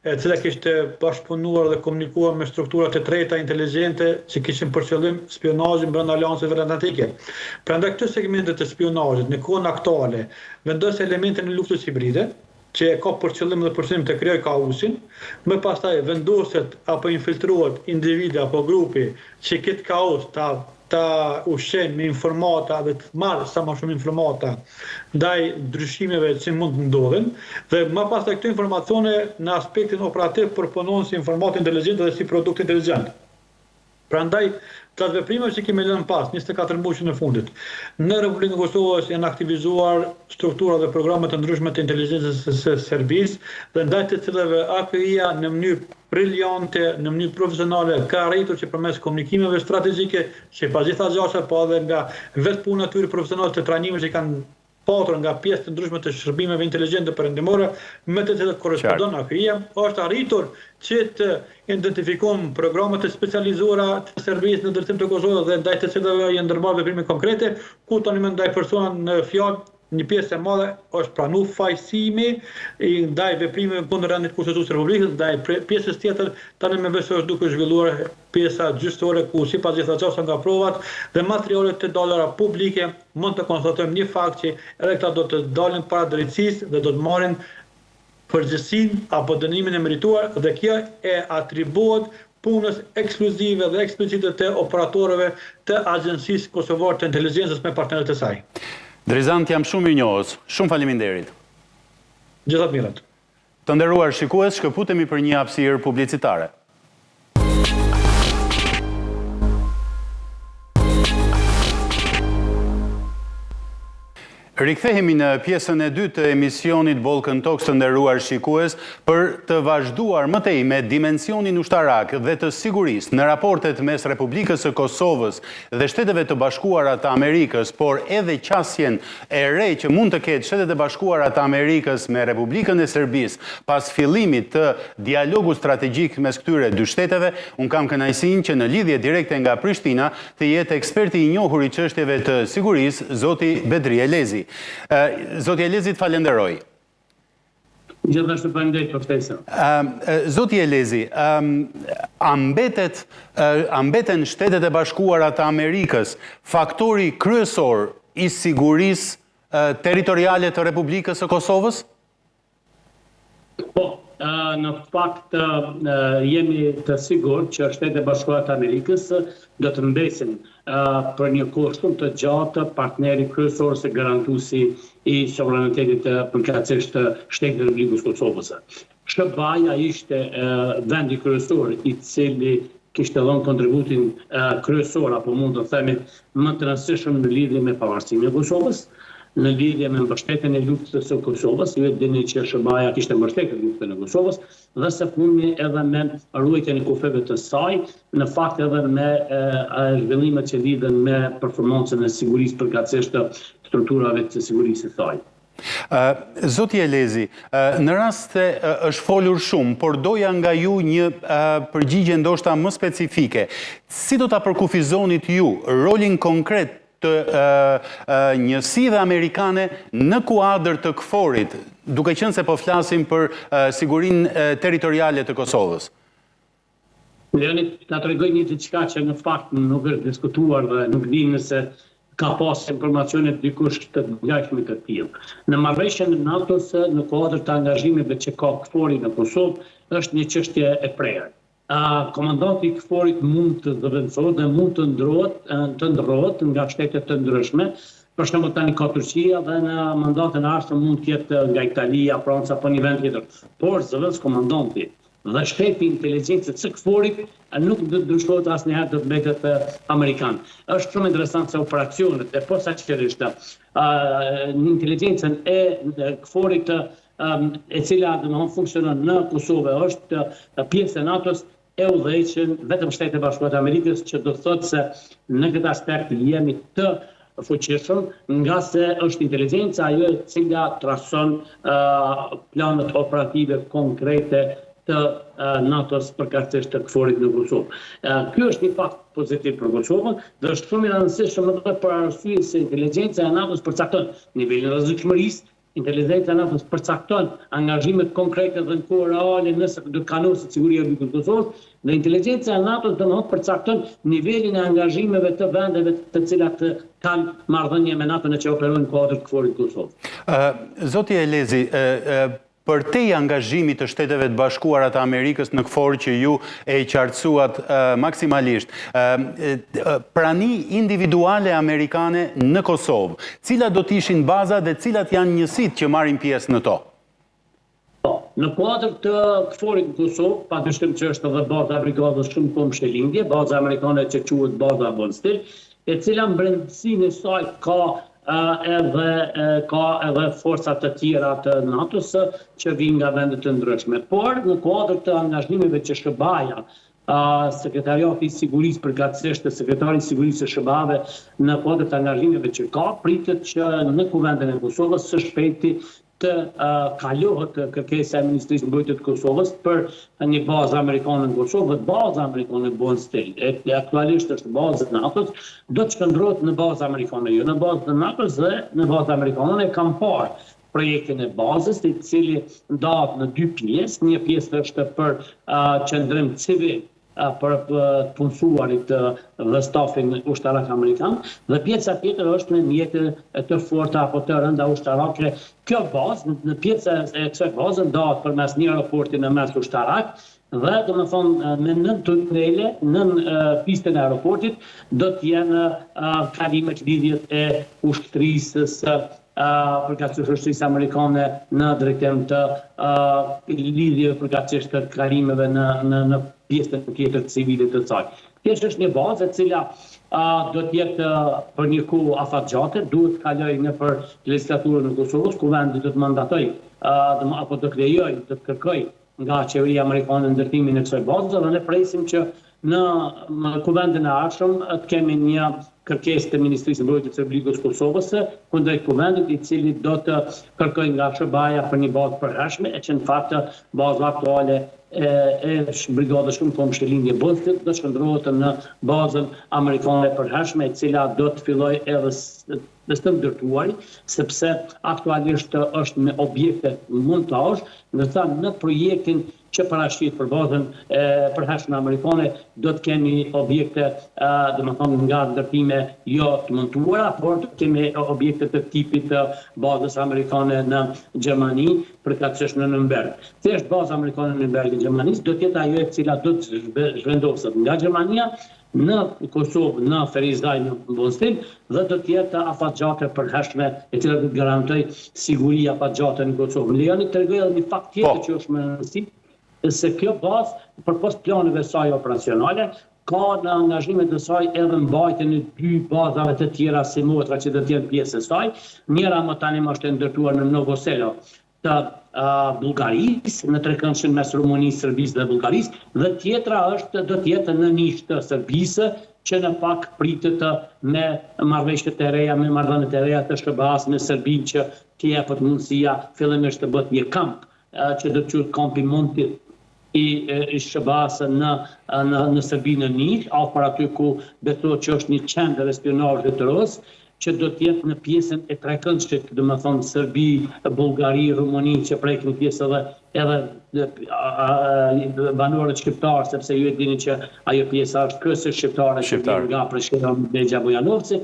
e cila kishte bashkëpunuar dhe komunikuar me struktura të treta inteligjente që kishin për qëllim spionazhin brenda Aleancës Veriatlantike. Prandaj këto segmente të spionazhit në kohën aktuale vendos elementin e luftës hibride, që e ka për qëllim dhe për synim të krijojë kaosin, më pastaj vendoset apo infiltrohet individi apo grupi që këtë kaos ta ta ushqejnë me informata dhe të marrë sa më shumë informata ndaj ndryshimeve që mund të ndodhin dhe më pastaj këto informacione në aspektin operativ përpunohen si informatë inteligjente dhe si produkt inteligjent. Prandaj, gjatë veprimeve që kemi lënë pas 24 muajshin e fundit, në Republikën e Kosovës janë aktivizuar struktura dhe programe të ndryshme të inteligjencës së Serbisë dhe ndaj të cilave AKI-ja në mënyrë briliante, në mënyrë profesionale ka arritur që përmes komunikimeve strategjike, sipas gjitha gjasave, po edhe nga vetë puna e tyre profesionale të trajnimit që kanë patur nga pjesë të ndryshme të shërbimeve inteligjente perëndimore me të cilat korrespondon AKI-ja, është arritur që të identifikohen programe të specializuara të Serbisë në drejtim të Kosovës dhe ndaj të cilave janë ndërmarrë veprime konkrete, ku tanimë ndaj personave në fjalë një pjesë e madhe është pranu fajësimi i ndaj veprimeve kundër rendit kushtetues të Republikës, ndaj pjesës tjetër tanimë veç është duke zhvilluar pjesa gjyqësore ku sipas gjitha gjasave nga provat dhe materialet të dala publike mund të konstatojmë një fakt që edhe këta do të dalin para drejtësisë dhe do të marrin përgjegjësinë apo dënimin e merituar dhe kjo e atribuohet punës ekskluzive dhe eksplicite të operatorëve të Agjencisë Kosovare të Inteligjencës me partnerët e saj. Drizan, të jam shumë mirënjohës. Shumë faleminderit. Gjitha të mirat. Të nderuar shikues, shkëputemi për një hapësirë publicitare. Rikthehemi në pjesën e dytë të emisionit Balkan Talks të nderuar shikues për të vazhduar më tej me dimensionin ushtarak dhe të sigurisë në raportet mes Republikës së Kosovës dhe Shteteve të Bashkuara të Amerikës, por edhe qasjen e re që mund të ketë Shtetet e Bashkuara të Amerikës me Republikën e Serbisë pas fillimit të dialogut strategjik mes këtyre dy shteteve, unë kam kënaqësinë që në lidhje direkte nga Prishtina të jetë eksperti i njohur i çështjeve të sigurisë, zoti Bedri Elezi. Zoti Elezi, të falenderoj. Gjithashtu faleminderit për ftesën. Zoti Elezi, a mbetet a mbeten Shtetet e Bashkuara të Amerikës faktori kryesor i sigurisë territoriale të Republikës së Kosovës? Po, në fakt jemi të sigurt që Shtetet e Bashkuara të Amerikës do të mbesin për një kohë shumë të gjatë partneri kryesor ose garantuesi i sovranitetit përkatësisht të shtetit të Republikës së Kosovës. SHBA-ja ishte vendi kryesor i cili kishte dhënë kontributin kryesor apo mund të themi më të rëndësishëm në lidhje me pavarësinë e Kosovës, në lidhje me mbështetjen e luftës së Kosovës, ju e dini që SHBA-ja kishte mbështetur luftën e Kosovës, dhe së fundmi edhe me ruajtjen e kufijve të saj, në fakt edhe me zhvillimet që lidhen me performancën e sigurisë përkatësisht të strukturave të sigurisë së saj. Zoti Elezi, në rast se është folur shumë, por doja nga ju një përgjigje ndoshta më specifike. Si do ta përkufizonit ju rolin konkret të njësive amerikane në kuadër të KFOR-it, duke qenë se po flasim për sigurinë territoriale të Kosovës? Më lejoni ta tregoj një diçka që në fakt nuk është diskutuar dhe nuk di nëse ka pas informacione dikush të ngjashme të tillë. Në marrëveshjen e NATO-s në kuadër të angazhimeve që ka KFOR-i në Kosovë është një çështje e prerë. Komandanti i KFOR-it mund të zëvendësohet dhe mund të ndrohet, të ndërrohet nga shtete të ndryshme. Për shembull tani ka Turqia dhe në mandatin e ardhshëm mund të jetë nga Italia, Franca apo një vend tjetër. Por zëvendëskomandanti dhe shefi i inteligjencës së KFOR-it nuk do të ndryshohet asnjëherë do të mbetet amerikan. Është shumë interesant se operacionet e posaçërisht në inteligjencën e KFOR-it e cila domethënë funksionon në Kosovë është pjesë e NATO-s e udhëheqin vetëm Shtetet e Bashkuara të Amerikës, që do të thotë se në këtë aspekt jemi të fuqishëm, ngase është inteligjenca ajo e cila trason planet operative konkrete të NATO-s, përkatësisht të KFOR-it në Kosovë. Ky është një fakt pozitiv për Kosovën dhe është shumë i rëndësishëm edhe për arsye se inteligjenca e NATO-s përcakton nivelin e rrezikshmërisë, inteligjenca e NATO-s përcakton angazhimet konkrete dhe në kohë reale nëse do të kanoset siguria e Republikës së Kosovës dhe inteligjenca e NATO-s domethënë përcakton nivelin e angazhimeve të vendeve të cilat kanë marrëdhënie me NATO-n e që operojnë në kuadër të KFOR-it në Kosovë. Zoti Elezi, Përtej angazhimit të Shteteve të Bashkuara të Amerikës në KFOR që ju e qartësuat maksimalisht, prani individuale amerikane në Kosovë, cilat do të ishin bazat dhe cilat janë njësitë që marrin pjesë në to? Po, në kuadër të KFOR-it në Kosovë, padyshim që është edhe baza e Brigadës Shumëkombëshe Lindje, baza amerikane që quhet baza Bondsteel, e cila në brendësinë e saj ka edhe ka edhe forca të tjera të NATO-s që vijnë nga vende të ndryshme. Por në kuadër të angazhimeve që SHBA-ja, Sekretariati i Sigurisë përkatësisht Sekretari i Sigurisë së SHBA-ve në kuadër të angazhimeve që ka, pritet që në Kuvendin e Kosovës së shpejti të kalohet kërkesa e Ministrisë së Mbrojtjes të Kosovës për një bazë amerikane në Kosovë dhe baza amerikane Bondsteel, e aktualisht është bazë e NATO-s, do të shndërrohet në bazë amerikane, jo në bazë të NATO-s dhe në bazë amerikane. Unë e kam parë projektin e bazës, i cili ndahet në dy pjesë, një pjesë është për qëndrim civil për të punësuarit dhe stafin ushtarak amerikan dhe pjesa tjetër është me mjete të forta apo të rënda ushtarake. Kjo bazë, në pjesa e kësaj baze ndahet përmes një aeroporti në mes ushtarak dhe domethënë me nën tunele, nën pistën e aeroportit do të jenë kalimet lidhjet e ushtrisë së përkatësisht ushtrisë amerikane në drejtim të lidhjeve përkatësisht të kalimeve në në në pjesën tjetër civile të saj. Thjesht është një bazë e cila do të jetë për një kohë afatgjate, duhet të kalojë nëpër legjislaturën e Kosovës, Kuvendi do të mandatojë apo do të lejojë, do të kërkojë nga qeveria amerikane ndërtimin e kësaj baze dhe ne presim që në Kuvendin e ardhshëm të kemi një kërkesë të Ministrisë së Mbrojtjes të Republikës së Kosovës kundrejt Kuvendit i cili do të kërkojë nga SHBA-ja për një bazë të përhershme e që në fakt baza aktuale e Brigadës Shumëkombëshe Lindje Bondsteel do të shndërrohet në bazën amerikane e përhershme e cila do të fillojë edhe së ndërtuari, sepse aktualisht është me objekte montazh, ndërsa në projektin që parashihet për bazën e përhershme amerikane do të kemi objekte, domethënë nga ndërtime jo të montuara, por do të kemi objekte të tipit të bazës amerikane në Gjermani, përkatësisht në Nürnberg. Thjesht baza amerikane në Nürnberg të Gjermanisë do të jetë ajo e cila do të zhvendoset nga Gjermania në Kosovë, në Ferizaj, në Bondsteel dhe do të jetë afatgjate e përhershme e cila do të garantojë siguri afatgjate në Kosovë. Më lejoni të tregoj edhe një fakt tjetër po. që është me rëndësi, se kjo bazë, përpos planeve saj operacionale, ka në angazhimet e saj edhe mbajtjen e dy bazave të tjera simotra që do të jenë pjesë e saj. Njëra më tani më është e ndërtuar në Novo Selo, të Bullgarisë, në trekëndëshin mes Rumunisë, Serbisë dhe Bullgarisë, dhe tjetra është do të jetë në Nish të Serbisë, që në fakt pritet me marrëveshjet e reja, me marrëdhëniet e reja të SHBA-së me Serbinë që t'i jepet mundësia fillimisht të bëhet një kamp që do të quhet kampi Montit i i SHBA-së në në në Serbi në Nish, afër aty ku besohet që është një qendër e spiunazhit rus, që do të jetë në pjesën e trekëndëshit, domethënë Serbi, Bullgari, Rumuni, që prekin pjesë edhe edhe banorët shqiptarë, sepse ju e dini që ajo pjesa është kryesisht shqiptare që vjen nga Presheva, Medvegja, Bujanovci,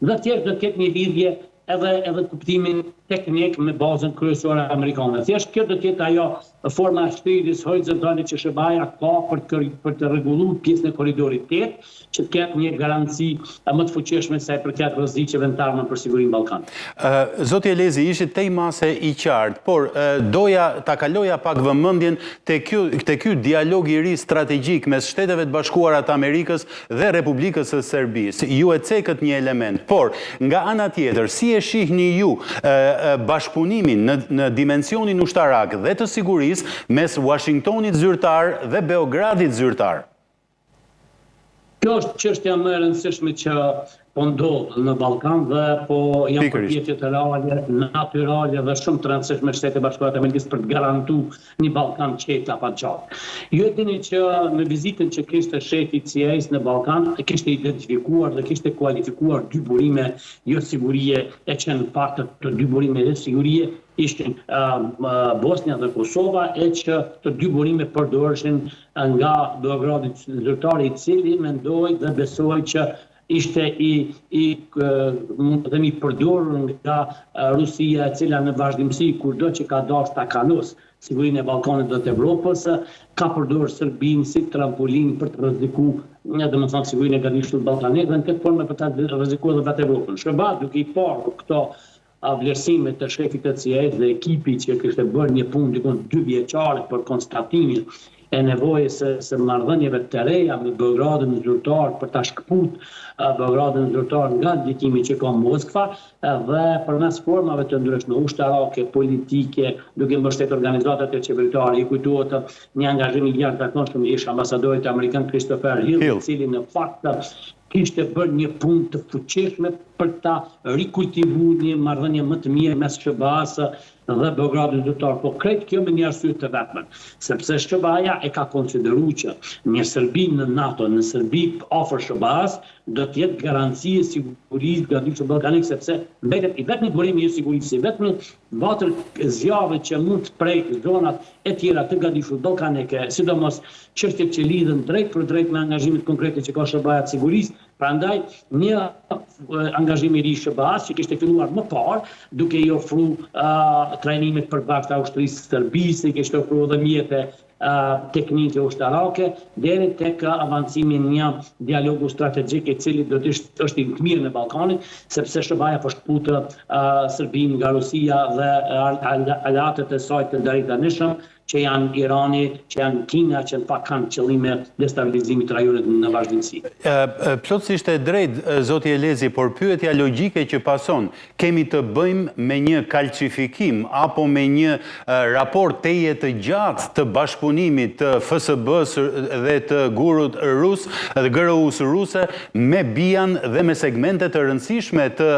dhe thjesht do të ketë një lidhje edhe edhe kuptimin teknik me bazën kryesore amerikane. Thjesht kjo do të jetë ajo forma e shtrirjes horizontale që SHBA-ja ka për të për të rregulluar pjesën e korridorit 8, që të ketë një garanci më të fuqishme sa i përket rreziqeve në të ardhmen për sigurinë në Ballkan. Zoti Elezi, ishit tej mase i qartë, por doja ta kaloja pak vëmendjen te ky te ky dialog i ri strategjik mes Shteteve të Bashkuara të Amerikës dhe Republikës së Serbisë. Ju e cekët një element, por nga ana tjetër, si e shihni ju bashkëpunimin në në dimensionin ushtarak dhe të sigurisë mes Uashingtonit zyrtar dhe Beogradit zyrtar? Kjo është çështja më e rëndësishme që po ndodh në Ballkan dhe po janë përpjekjet reale, natyrale dhe shumë të rëndësishme të Shteteve të Bashkuara të Amerikës për të garantu një Ballkan të qetë afatgjatë. Ju e dini që në vizitën që kishte shefi i CIA-s në Ballkan, kishte identifikuar dhe kishte kualifikuar dy burime josigurie e që në fakt të dy burime josigurie ishin Bosnja dhe Kosova e që të dy burime përdoreshin nga Beogradi zyrtar i cili mendohej dhe besohej që ishte i i mund të themi i përdorur nga Rusia e cila në vazhdimësi kurdo që ka dashur ta kanos sigurinë e Ballkanit dhe të Evropës, ka përdorur Serbinë si trampolinë për të rreziku, domethënë sigurinë e gadishullit ballkanik dhe në këtë formë për ta rrezikuar edhe vetë Evropën. SHBA duke i parë këto vlerësime të shefit të CIA-s dhe ekipit që kishte bërë një punë diku dyvjeçare për konstatimin e nevojës së, së marrëdhënieve të reja me Beogradin zyrtar për ta shkëput Beogradin zyrtar nga ndikimi që ka Moskva dhe përmes formave të ndryshme ushtarake, politike, duke mbështetur organizatat joqeveritare, ju kujtohet një angazhim i jashtëzakonshëm i ish ambasadorit amerikan Christopher Hill, i cili në fakt kishte bërë një punë të fuqishme për ta rikultivuar një marrëdhënie më të mirë mes SHBA-së dhe Beogradit zyrtar, po krejt kjo me një arsye të vetme, sepse SHBA-ja e ka konsideruar që një Serbi në NATO, një Serbi afër SHBA-së, do të jetë garanci e sigurisë në gadishullin ballkanik, sepse mbetet i vetmi burim i sigurisë, i vetmi vatër zjarri që mund të prekë zonat e tjera të gadishullit ballkanik, sidomos çështjet që lidhen drejtpërdrejt me angazhimet konkrete që ka SHBA-ja të sigurisë, prandaj një angazhim i ri i SHBA-së që kishte filluar më parë, duke i ofru trajnime të përbashkëta ushtrisë së Serbisë, i kishte ofru edhe mjete teknike ushtarake, deri tek avancimi i një dialogu strategjik i cili do të ishte është në të mirën e Ballkanit, sepse SHBA-ja po shkëput Serbinë nga Rusia dhe aleatët e saj të deritanishëm, që janë Irani, që janë Kina, që në fakt kanë qëllime destabilizimi të rajonit në vazhdimësi. Plotësisht e drejtë, zoti Elezi, por pyetja logjike që pason, kemi të bëjmë me një kalcifikim apo me një raport tejet të gjatë të bashkëpunimit të FSB-së dhe të GUR-ut rus, dhe GRU-së ruse me BIA-n dhe me segmente të rëndësishme të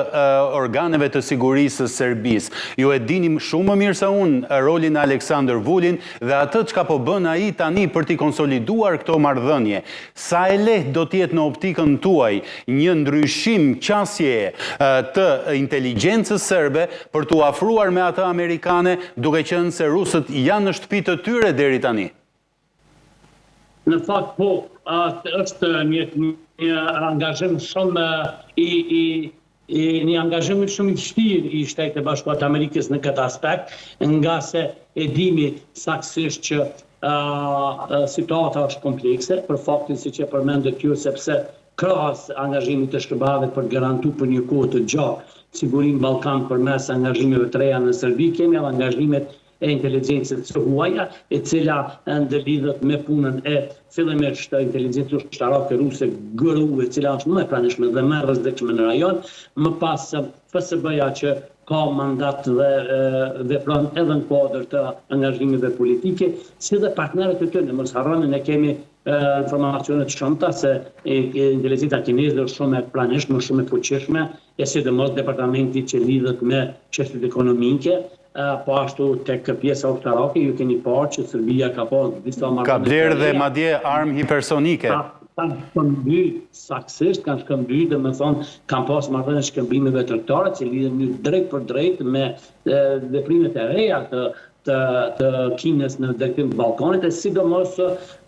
organeve të sigurisë së Serbisë. Ju e dini shumë më mirë se unë rolin e Aleksandër Vulin dhe atë çka po bën ai tani për t'i konsoliduar këto marrëdhënie. Sa e lehtë do të jetë në optikën tuaj një ndryshim qasjeje të inteligjencës serbe për t'u afruar me atë amerikane, duke qenë se rusët janë në shtëpi të tyre deri tani? Në fakt po, është një një angazhim shumë i i i një angazhim shumë i vështirë i Shteteve të Bashkuara të Amerikës në këtë aspekt, ngase e dimi saktësisht që uh, situata është komplekse, për faktin siç e përmendët ju, sepse krahas angazhimit të SHBA-ve për të garantuar për një kohë të gjatë sigurinë në Ballkan përmes angazhimeve të reja në Serbi, kemi edhe angazhimet e inteligjencës së huaja, e cila ndërlidhet me punën e fillimisht të inteligjencës ushtarake ruse GRU, e cila është më e pranishme dhe më e rrezikshme në rajon, më pas FSB-ja që ka mandat dhe vepron edhe në kuadër të angazhimeve politike, si dhe partnerët e tyre, mos harroni ne kemi informacione të shumta se inteligjenca kineze është shumë e pranishme, shumë e fuqishme, e sidomos departamenti që lidhet me çështjet ekonomike, po ashtu tek pjesa ushtarake ju keni parë që Serbia ka pas disa marrëdhënie. Ka blerë dhe madje armë hipersonike. Kanë shkëmby, saktësisht kanë shkëmby, domethënë kanë pas marrëdhënie shkëmbimeve tregtare që lidhen në drejtpërdrejt me veprimet e reja të të të Kinës në drejtim të Ballkanit e sidomos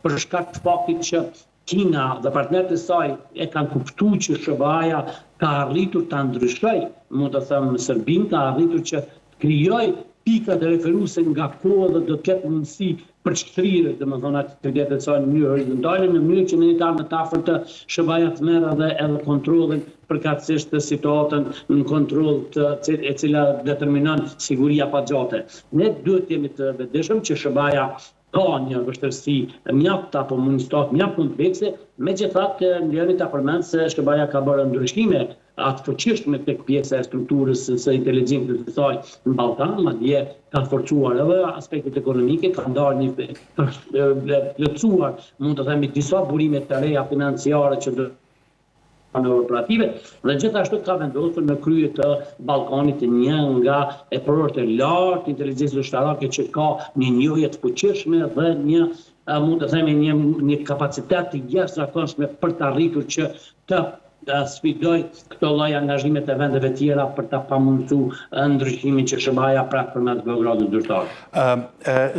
për shkak të faktit që Kina dhe partnerët e saj e kanë kuptuar që SHBA-ja ka arritur ta ndryshojë, mund të them, Serbinë, ka arritur që të krijojë pikat referuese nga ku edhe do të ketë mundësi për të shtrirë, domethënë, aktivitetet e saj në mënyrë horizontale, në mënyrë që në një të ardhme të afërt SHBA-ja të merr edhe edhe kontrollin, përkatësisht situatën në kontroll të e cila determinon siguri afatgjate. Ne duhet të jemi të vetëdijshëm që SHBA-ja ka një vështirësi mjaft apo një situatë mjaft komplekse, megjithatë më lejoni ta përmend se SHBA-ja ka bërë ndryshime të fuqishme tek pjesa e strukturës së inteligjencës së saj në Ballkan, madje ka forcuar edhe aspektet ekonomike, ka ndarë një ka plotësuar, mund të themi, disa burime të reja financiare që do. manovra operative dhe gjithashtu ka vendosur në krye të Ballkanit një nga eprorët e lartë të inteligjencës ushtarake që ka një njohje të fuqishme dhe një mund të themi një një kapacitet të jashtëzakonshme për të arritur që të sfidojë këto lloj angazhime të vendeve tjera për ta pamundësu ndryshimin që SHBA-ja pret përmes Beogradit zyrtar.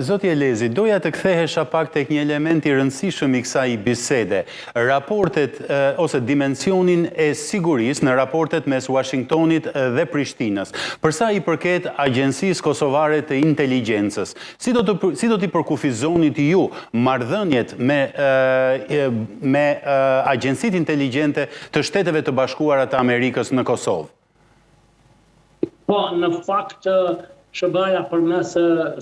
Zoti Elezi, doja të kthehesha pak tek një element i rëndësishëm i kësaj bisede, raportet ose dimensionin e sigurisë në raportet mes Uashingtonit dhe Prishtinës. Për sa i përket Agjencisë Kosovare të Inteligjencës, si do të si do t'i përkufizonit ju marrëdhëniet me me agjencitë inteligjente të Shteteve të Bashkuara të Amerikës në Kosovë? Po, në fakt, SHBA-ja përmes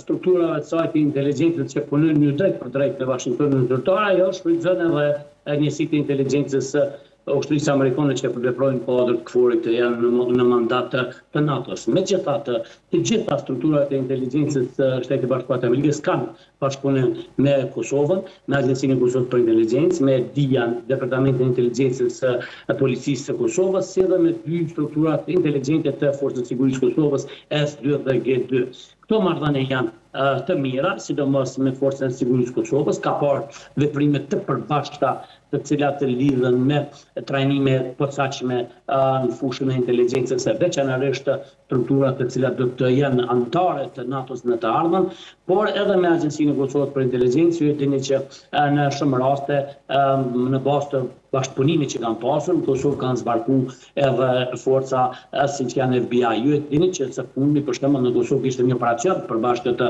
strukturave të saj të inteligjencës që punojnë jo drejtpërdrejt me Washingtonin zyrtar, ajo shfrytëzon edhe njësitë e inteligjencës së ushtrisë amerikane që veprojnë në kuadër të KFOR-it të janë në, në mandat të, të NATO-s. Megjithatë, të gjitha strukturat e inteligjencës së Shteteve të Bashkuara të Amerikës kanë bashkëpunim me Kosovën, me Agjencinë e Kosovës për Inteligjencë, me DIA-n, Departamentin e Inteligjencës së Policisë së Kosovës, si dhe me dy strukturat inteligjente të Forcës së Sigurisë së Kosovës, S2 dhe G2. Këto marrëdhënie janë të mira, sidomos me Forcën e Sigurisë së Kosovës, ka parë veprime të përbashkëta të cilat lidhen me trajnime të posaçme në fushën e inteligjencës e veçanërisht strukturat të cilat do të jenë anëtare të NATO-s në të ardhmen, por edhe me Agjencinë e Kosovës për Inteligjencë, ju e dini që në shumë raste në bazë të bashkëpunimit që kanë pasur, në Kosovë kanë zbarku edhe forca siç janë FBI. Ju e dini që së fundmi për shembull në Kosovë kishte një operacion të përbashkët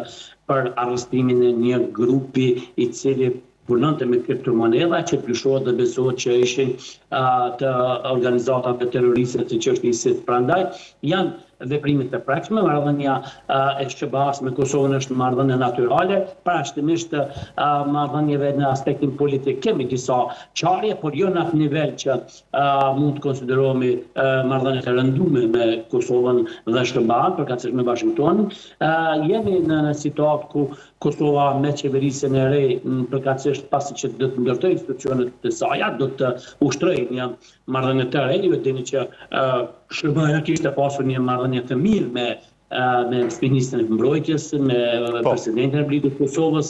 për arrestimin e një grupi i cili punonte me kriptomonedha që dyshohet dhe besohet që ishin të organizatave terroriste siç është ISIS. Prandaj janë veprime të prekshme, marrëdhënia e SHBA-së me Kosovën është marrëdhënie natyrale, përjashtimisht marrëdhënieve në aspektin politik kemi disa çarje, por jo në atë nivel që mund të konsiderohemi marrëdhënie të rëndume me Kosovën dhe SHBA-në, përkatësisht me Washingtonin. Jemi në një situatë ku Kosova me qeverisjen e re, përkatësisht pasi që do të ndërtojë institucionet e saja, do të ushtrojë një marrëdhënie të re. Ju e dini që SHBA-ja kishte pasur një marrëdhënie të mirë me me ministrin e Mbrojtjes, me po. presidentin e Republikës së Kosovës,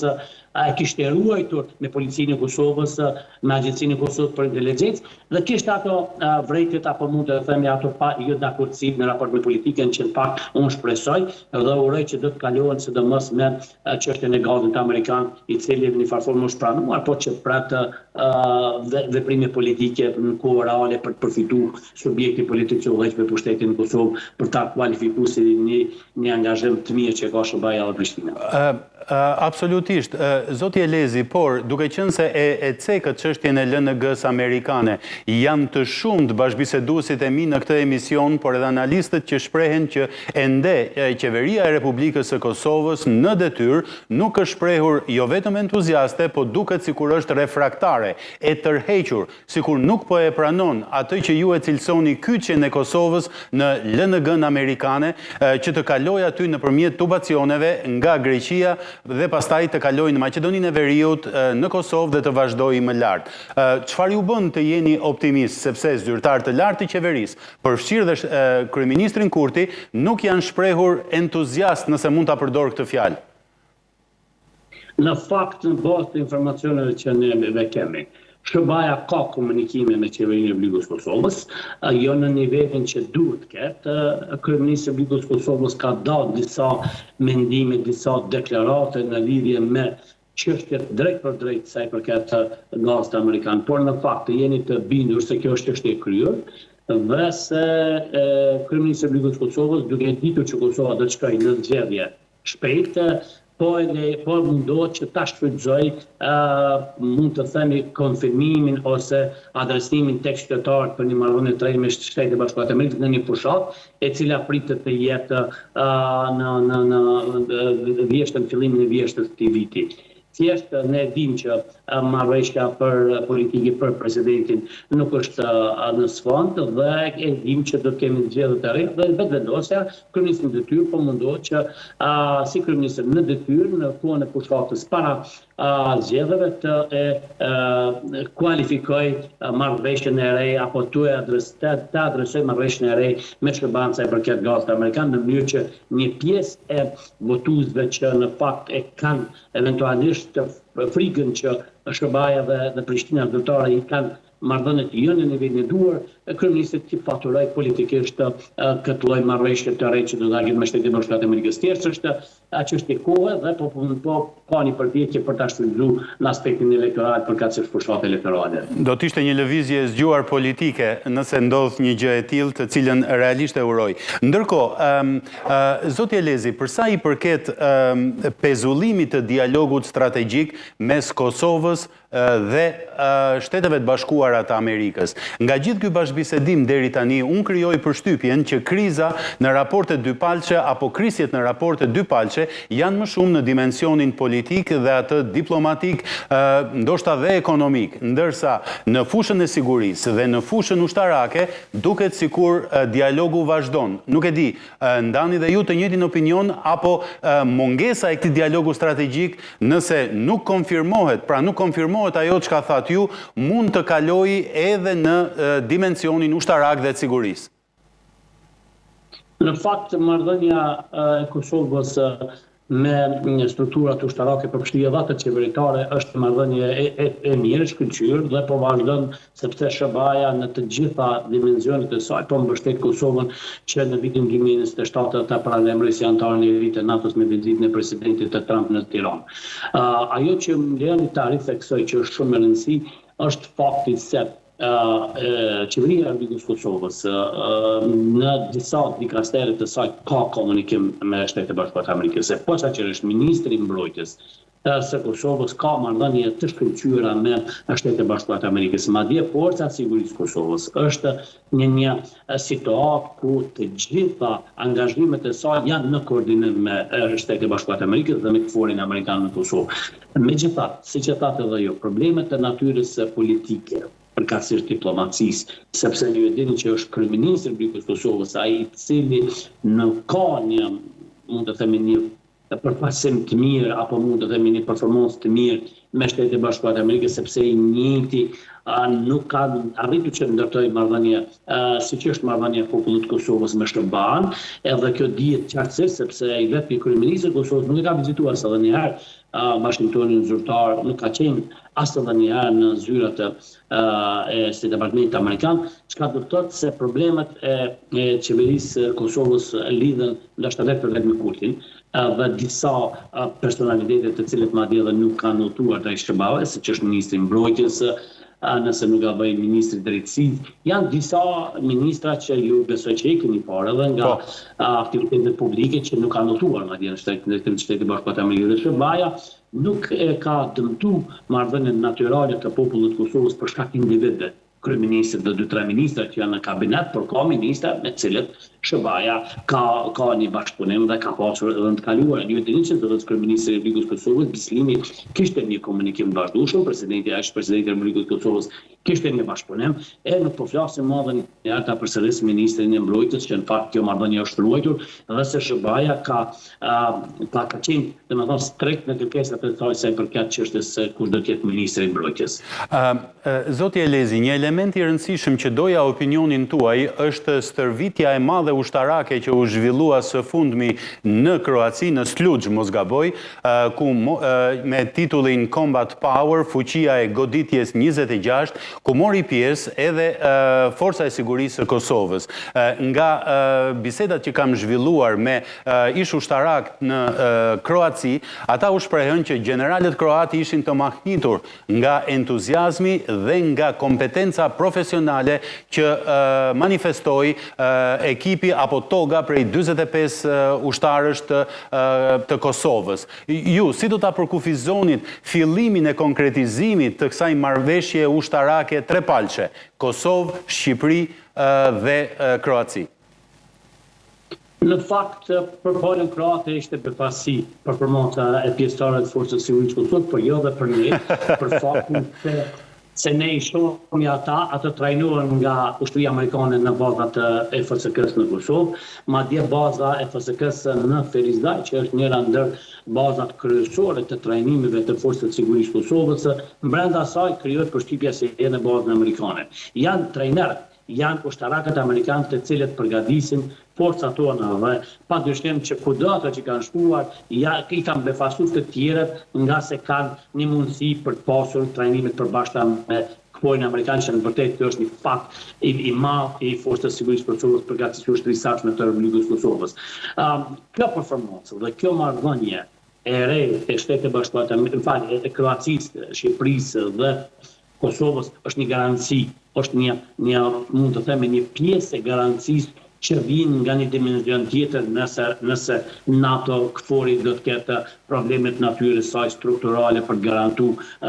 a e kishte ruajtur me policinë e Kosovës, me Agjencinë e Kosovës për Inteligjencë dhe kishte ato vërejtjet apo mund të themi ato pa jo dakordësi në raport me politikën që në fakt unë shpresoj dhe uroj që do të kalohen sidomos me çështjen e gazit amerikan, i cili në një farë forme është pranuar, por që pret veprime politike në kohë reale për të përfituar subjekti politik që udhëheq me pushtetin në Kosovë për ta kualifikuar si një një angazhim të mirë që ka SHBA-ja dhe Prishtina. Absolutisht, zoti Elezi, por duke qenë se e e cekët çështjen e LNG-së amerikane, janë të shumtë bashkëbiseduesit e mi në këtë emision, por edhe analistët që shprehen që ende qeveria e Republikës së Kosovës në detyrë nuk është shprehur jo vetëm entuziaste, po duket sikur është refraktare, e tërhequr, sikur nuk po e pranon atë që ju e cilësoni kyçjen e Kosovës në LNG-në amerikane, që të kalojë aty nëpërmjet tubacioneve nga Greqia dhe pastaj të kalojë në Maqedoninë e Veriut, në Kosovë dhe të vazhdojë më lart. Çfarë ju bën të jeni optimist, sepse zyrtarë të lartë të qeverisë, përfshirë dhe kryeministrin Kurti, nuk janë shprehur entuziastë nëse mund ta përdor këtë fjalë. Në fakt, në bazë të informacioneve që ne kemi, SHBA-ja ka komunikime me Qeverinë e Republikës së Kosovës, jo në nivelin që duhet të ketë. Kryeministri i Republikës së Kosovës ka dalë disa mendime, disa deklarate në lidhje me çështjet drejtpërdrejt sa i përket gazit amerikan, por në fakt të jeni të bindur se kjo është çështje e kryer dhe se kryeministri i Republikës së Kosovës duke e ditur që Kosova do të shkojë në zgjedhje shpejt, po e po mundohet që ta shfrytëzojë mund të themi konfirmimin ose adresimin tek qytetarët për një marrëdhënie të re me Shtetet e Bashkuara të Amerikës në një fushatë e cila pritet të jetë në në në vjeshtën fillimin e vjeshtës të këtij viti. Thjesht ne e dimë që marrëveshja për politike për presidentin nuk është në sfond dhe e dimë që do të kemi zgjedhje të reja dhe Vetëvendosja, kryeministri në detyrë po mundohet që si kryeministër në detyrë në kohën e fushatës para zgjedhjeve të e kualifikojë marrëveshjen e re apo të të adresojë marrëveshjen e re me SHBA-në sa i përket gazit amerikan në mënyrë që një pjesë e votuesve që në fakt e kanë eventualisht frikën që SHBA-ja dhe dhe Prishtina zyrtare i kanë marrëdhëniet jo në nivelin e duhur, kryeministri t'i faturojë politikisht këtë lloj marrëveshje të re që do ta ketë me Shtetet e Bashkuara të Amerikës. Thjesht është çështje kohe dhe po po ka një përpjekje për ta shfrytëzuar në aspektin elektoral, përkatësisht fushatë elektorale. Do të ishte një lëvizje e zgjuar politike nëse ndodh një gjë e tillë, të cilën realisht e uroj. Ndërkohë, zoti Elezi, për sa i përket pezullimit të dialogut strategjik mes Kosovës dhe Shteteve të Bashkuara të Amerikës. Nga gjithë ky bashkëbisedim deri tani, unë krijoj përshtypjen që kriza në raportet dypalëshe apo krisjet në raportet dypalëshe janë më shumë në dimensionin politik dhe atë diplomatik, ndoshta dhe ekonomik, ndërsa në fushën e sigurisë dhe në fushën ushtarake duket sikur dialogu vazhdon. Nuk e di, Ndani dhe ju të njëjtin opinion apo mungesa e këtij dialogu strategjik nëse nuk konfirmohet, pra nuk konfirmohet ajo çka thatë ju, mund të kalojë edhe në dimensionin ushtarak dhe të sigurisë? Në fakt, marrëdhënia e Kosovës me strukturat ushtarake përfshirë edhe atë qeveritare është marrëdhënie e, e, e mirë, e shkëlqyer dhe po vazhdon sepse SHBA-ja në të gjitha dimensionet e saj po mbështet Kosovën që në vitin 2027 ta paralajmërojë si anëtaren e ri të NATO-s me vizitën e presidentit të Trump në Tiranë. Uh, ajo që më lejoni ta ritheksoj që është shumë me rëndësi është fakti se Qeveria e Republikës së Kosovës në disa dikastere të saj ka komunikim me Shtetet e Bashkuara të Amerikës, e posaçërisht ministri i Mbrojtjes së Kosovës ka marrëdhënie të shkëlqyera me Shtetet e Bashkuara të Amerikës. Madje Forca e Sigurisë së Kosovës është në një situatë ku të gjitha angazhimet e saj janë në koordinim me Shtetet e Bashkuara të Amerikës dhe me KFOR-in amerikan në Kosovë. Megjithatë, siç e thatë edhe ju, problemet e natyrës politike, përkatësisht diplomacisë, sepse ju e dini që është kryeministri i Republikës së Kosovës ai i cili nuk ka një, mund të themi një përfaqësim të mirë apo mund të themi një performancë të mirë me Shtetet e Bashkuara të Amerikës, sepse i njëjti nuk ka arritur që të ndërtojë marrëdhënie siç është marrëdhënia e popullit të Kosovës me SHBA-në, edhe kjo dihet qartësisht sepse i vetmi kryeministër i Kosovës nuk e ka vizituar as edhe një herë Washingtonin zyrtar, nuk ka qenë as edhe një herë në zyrat e State Departmentit amerikan, çka do të thotë se problemet e qeverisë së Kosovës lidhen ndoshta drejtpërdrejt me Kurtin dhe disa personalitete të cilët madje edhe nuk kanë udhëtuar drejt SHBA-ve, siç është ministri i Mbrojtjes, nëse nuk gaboj ministri i Drejtësisë, janë disa ministra që ju besoj që i keni parë edhe nga po. aktivitetet publike që nuk kanë udhëtuar madje në shtetin në drejtim të Shteteve të Bashkuara të Amerikës dhe SHBA-ja nuk e ka dëmtu marrëdhënien natyrale të popullit të Kosovës për shkak individëve kryeministrit dhe dy tre ministra që janë në kabinet, por ka ministra me të cilët SHBA-ja ka ka një bashkëpunim dhe ka pasur edhe në të kaluarën. Ju e dini që zëvendëskryeministri i Republikës së Kosovës, Bislimi, kishte një komunikim të vazhdueshëm, presidenti, ish-presidenti i Republikës së Kosovës kishte një bashkëpunim, e nuk po flasim më edhe një herë ta përsëris ministrin e Mbrojtjes që në fakt kjo marrëdhënie është ruajtur dhe se SHBA-ja ka ka ka qenë, domethënë strikt në kërkesat e saj sa i përket çështjes se kush do të jetë ministri i Mbrojtjes. Zoti Elezi, një element i rëndësishëm që doja opinionin tuaj është stërvitja e madhe ushtarake që u zhvillua së fundmi në Kroaci, në Sluxh, mos gaboj, ku me titullin Combat Power, Fuqia e Goditjes 26, ku mori pjesë edhe Forca e Sigurisë së Kosovës. Nga bisedat që kam zhvilluar me ish-ushtarakë në Kroaci, ata u shprehën që gjeneralët kroatë ishin të mahnitur nga entuziazmi dhe nga kompetenca profesionale që manifestoi ekipi apo toga prej 45 ushtarësh të të Kosovës. Ju, si do ta përkufizonit fillimin e konkretizimit të kësaj marrëveshje ushtarake trepalëshe, Kosovë, Shqipëri dhe Kroaci? Në fakt, për palën kroate ishte befasi performanca e pjesëtarëve të Forcës së Sigurisë së Kosovës, por jo dhe për ne, për faktin se. Se ne i shohim ata, ato trajnohen nga ushtria amerikane në bazat e FSK-së në Kosovë, madje baza e FSK-së në Ferizaj, që është njëra ndër bazat kryesore të trajnimeve të Forcës së Sigurisë së Kosovës, brenda saj krijohet përshtypja se je në bazën amerikane. Janë trajnerët, janë ushtarakët amerikanë të cilët përgatisin forcat tona dhe padyshim që kudo ato që kanë shkuar ja i kanë befasu të tjerët ngase kanë një mundësi për të pasur trajnime të përbashkëta me KFOR-in amerikan që në vërtetë kjo është një fat i, i madh i Forcës së Sigurisë së Kosovës përkatësisht ushtrisë së ardhshme të Republikës së Kosovës. Um, kjo performancë dhe kjo marrëdhënie e re e Shteteve të Bashkuara të, më fal, e Kroacisë, Shqipërisë dhe Kosovës është një garanci, është një, një mund të themi një pjesë e garancisë që vijnë nga një dimension tjetër nëse nëse NATO KFOR-i do të ketë probleme të natyrës saj strukturale për të garantu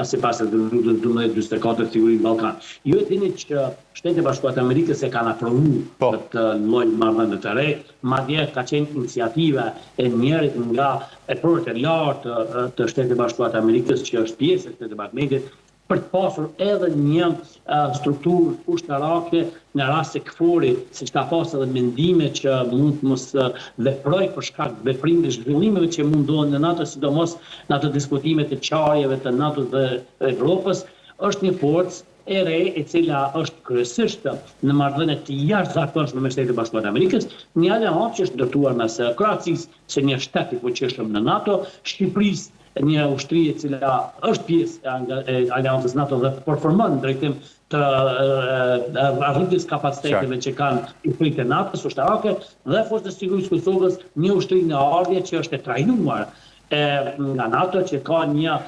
sipas rezolutës 1244 sigurinë në Ballkan. Ju e dini që Shtetet e Bashkuara të Amerikës e kanë aprovu po. këtë lloj marrëdhënie të re, madje ka qenë iniciativa e njërit nga eprorët e lartë të Shteteve të Bashkuara të Amerikës që është pjesë e State Departmentit për të pasur edhe një strukturë ushtarake në rast se KFOR-i, siç ka pasur edhe mendime që mund të mos veprojë për shkak të veprimeve, zhvillimeve që mund ndodhin në NATO, sidomos në ato diskutime të çarjeve të NATO-s dhe Evropës, është një forcë e re e cila është kryesisht në marrëdhënie të jashtëzakonshme me Shtetet e Bashkuara të Amerikës, një aleancë që është ndërtuar mes Kroacisë si një shtet i fuqishëm në NATO, Shqipërisë një ushtri e cila është pjesë e aleancës NATO dhe performon në drejtim të arritjes kapaciteteve që kanë ushtritë e NATO-s ushtarake dhe Forcës së Sigurisë së Kosovës, një ushtri në ardhje që është e trajnuar e nga NATO që ka një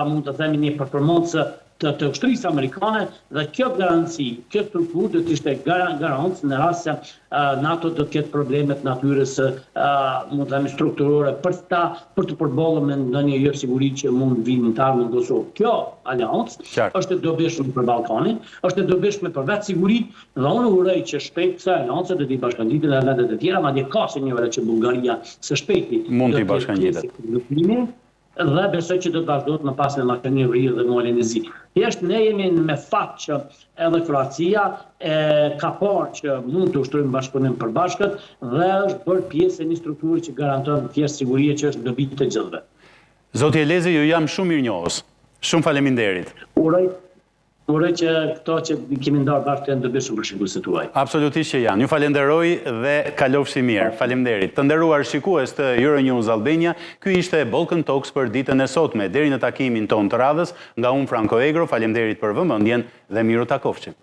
mund të themi një performancë të, të ushtrisë amerikane dhe kjo garanci, kjo strukturë do të ishte garancë në rast se NATO do të ketë probleme të natyrës mund të themi strukturore për ta për të përballur me ndonjë jo siguri që mund të vinë në të ardhmen në Kosovë. Kjo aleancë është e dobishme për Ballkanin, është e dobishme për vetë sigurinë dhe unë uroj që shpejt kësaj aleance do t'i bashkangjiten edhe vendet e tjera, madje ka sinjale që Bullgaria së shpejti mund t'i bashkangjitet. Dhe besoj që do të vazhdohet më pas me Maqedoninë e Veriut dhe Malin e Zi. Thjesht ne jemi me fat që edhe Kroacia e ka parë që mund të ushtrojmë bashkëpunim përbashkët dhe është bërë pjesë e një strukture që garanton thjesht siguri që është në dobi të gjithëve. Zoti Elezi, ju jam shumë mirënjohës. Shumë faleminderit. Uroj Uroj që këto që kemi ndarë bashkë të jenë të dobishëm për shikuesit tuaj. Absolutisht që janë. Ju falenderoj dhe kalofshi mirë. Faleminderit. Të nderuar shikues të Euronews Albania, ky ishte Balkan Talks për ditën e sotme. Deri në takimin tonë të radhës, nga unë Franko Egro, faleminderit për vëmendjen dhe mirutakofshim.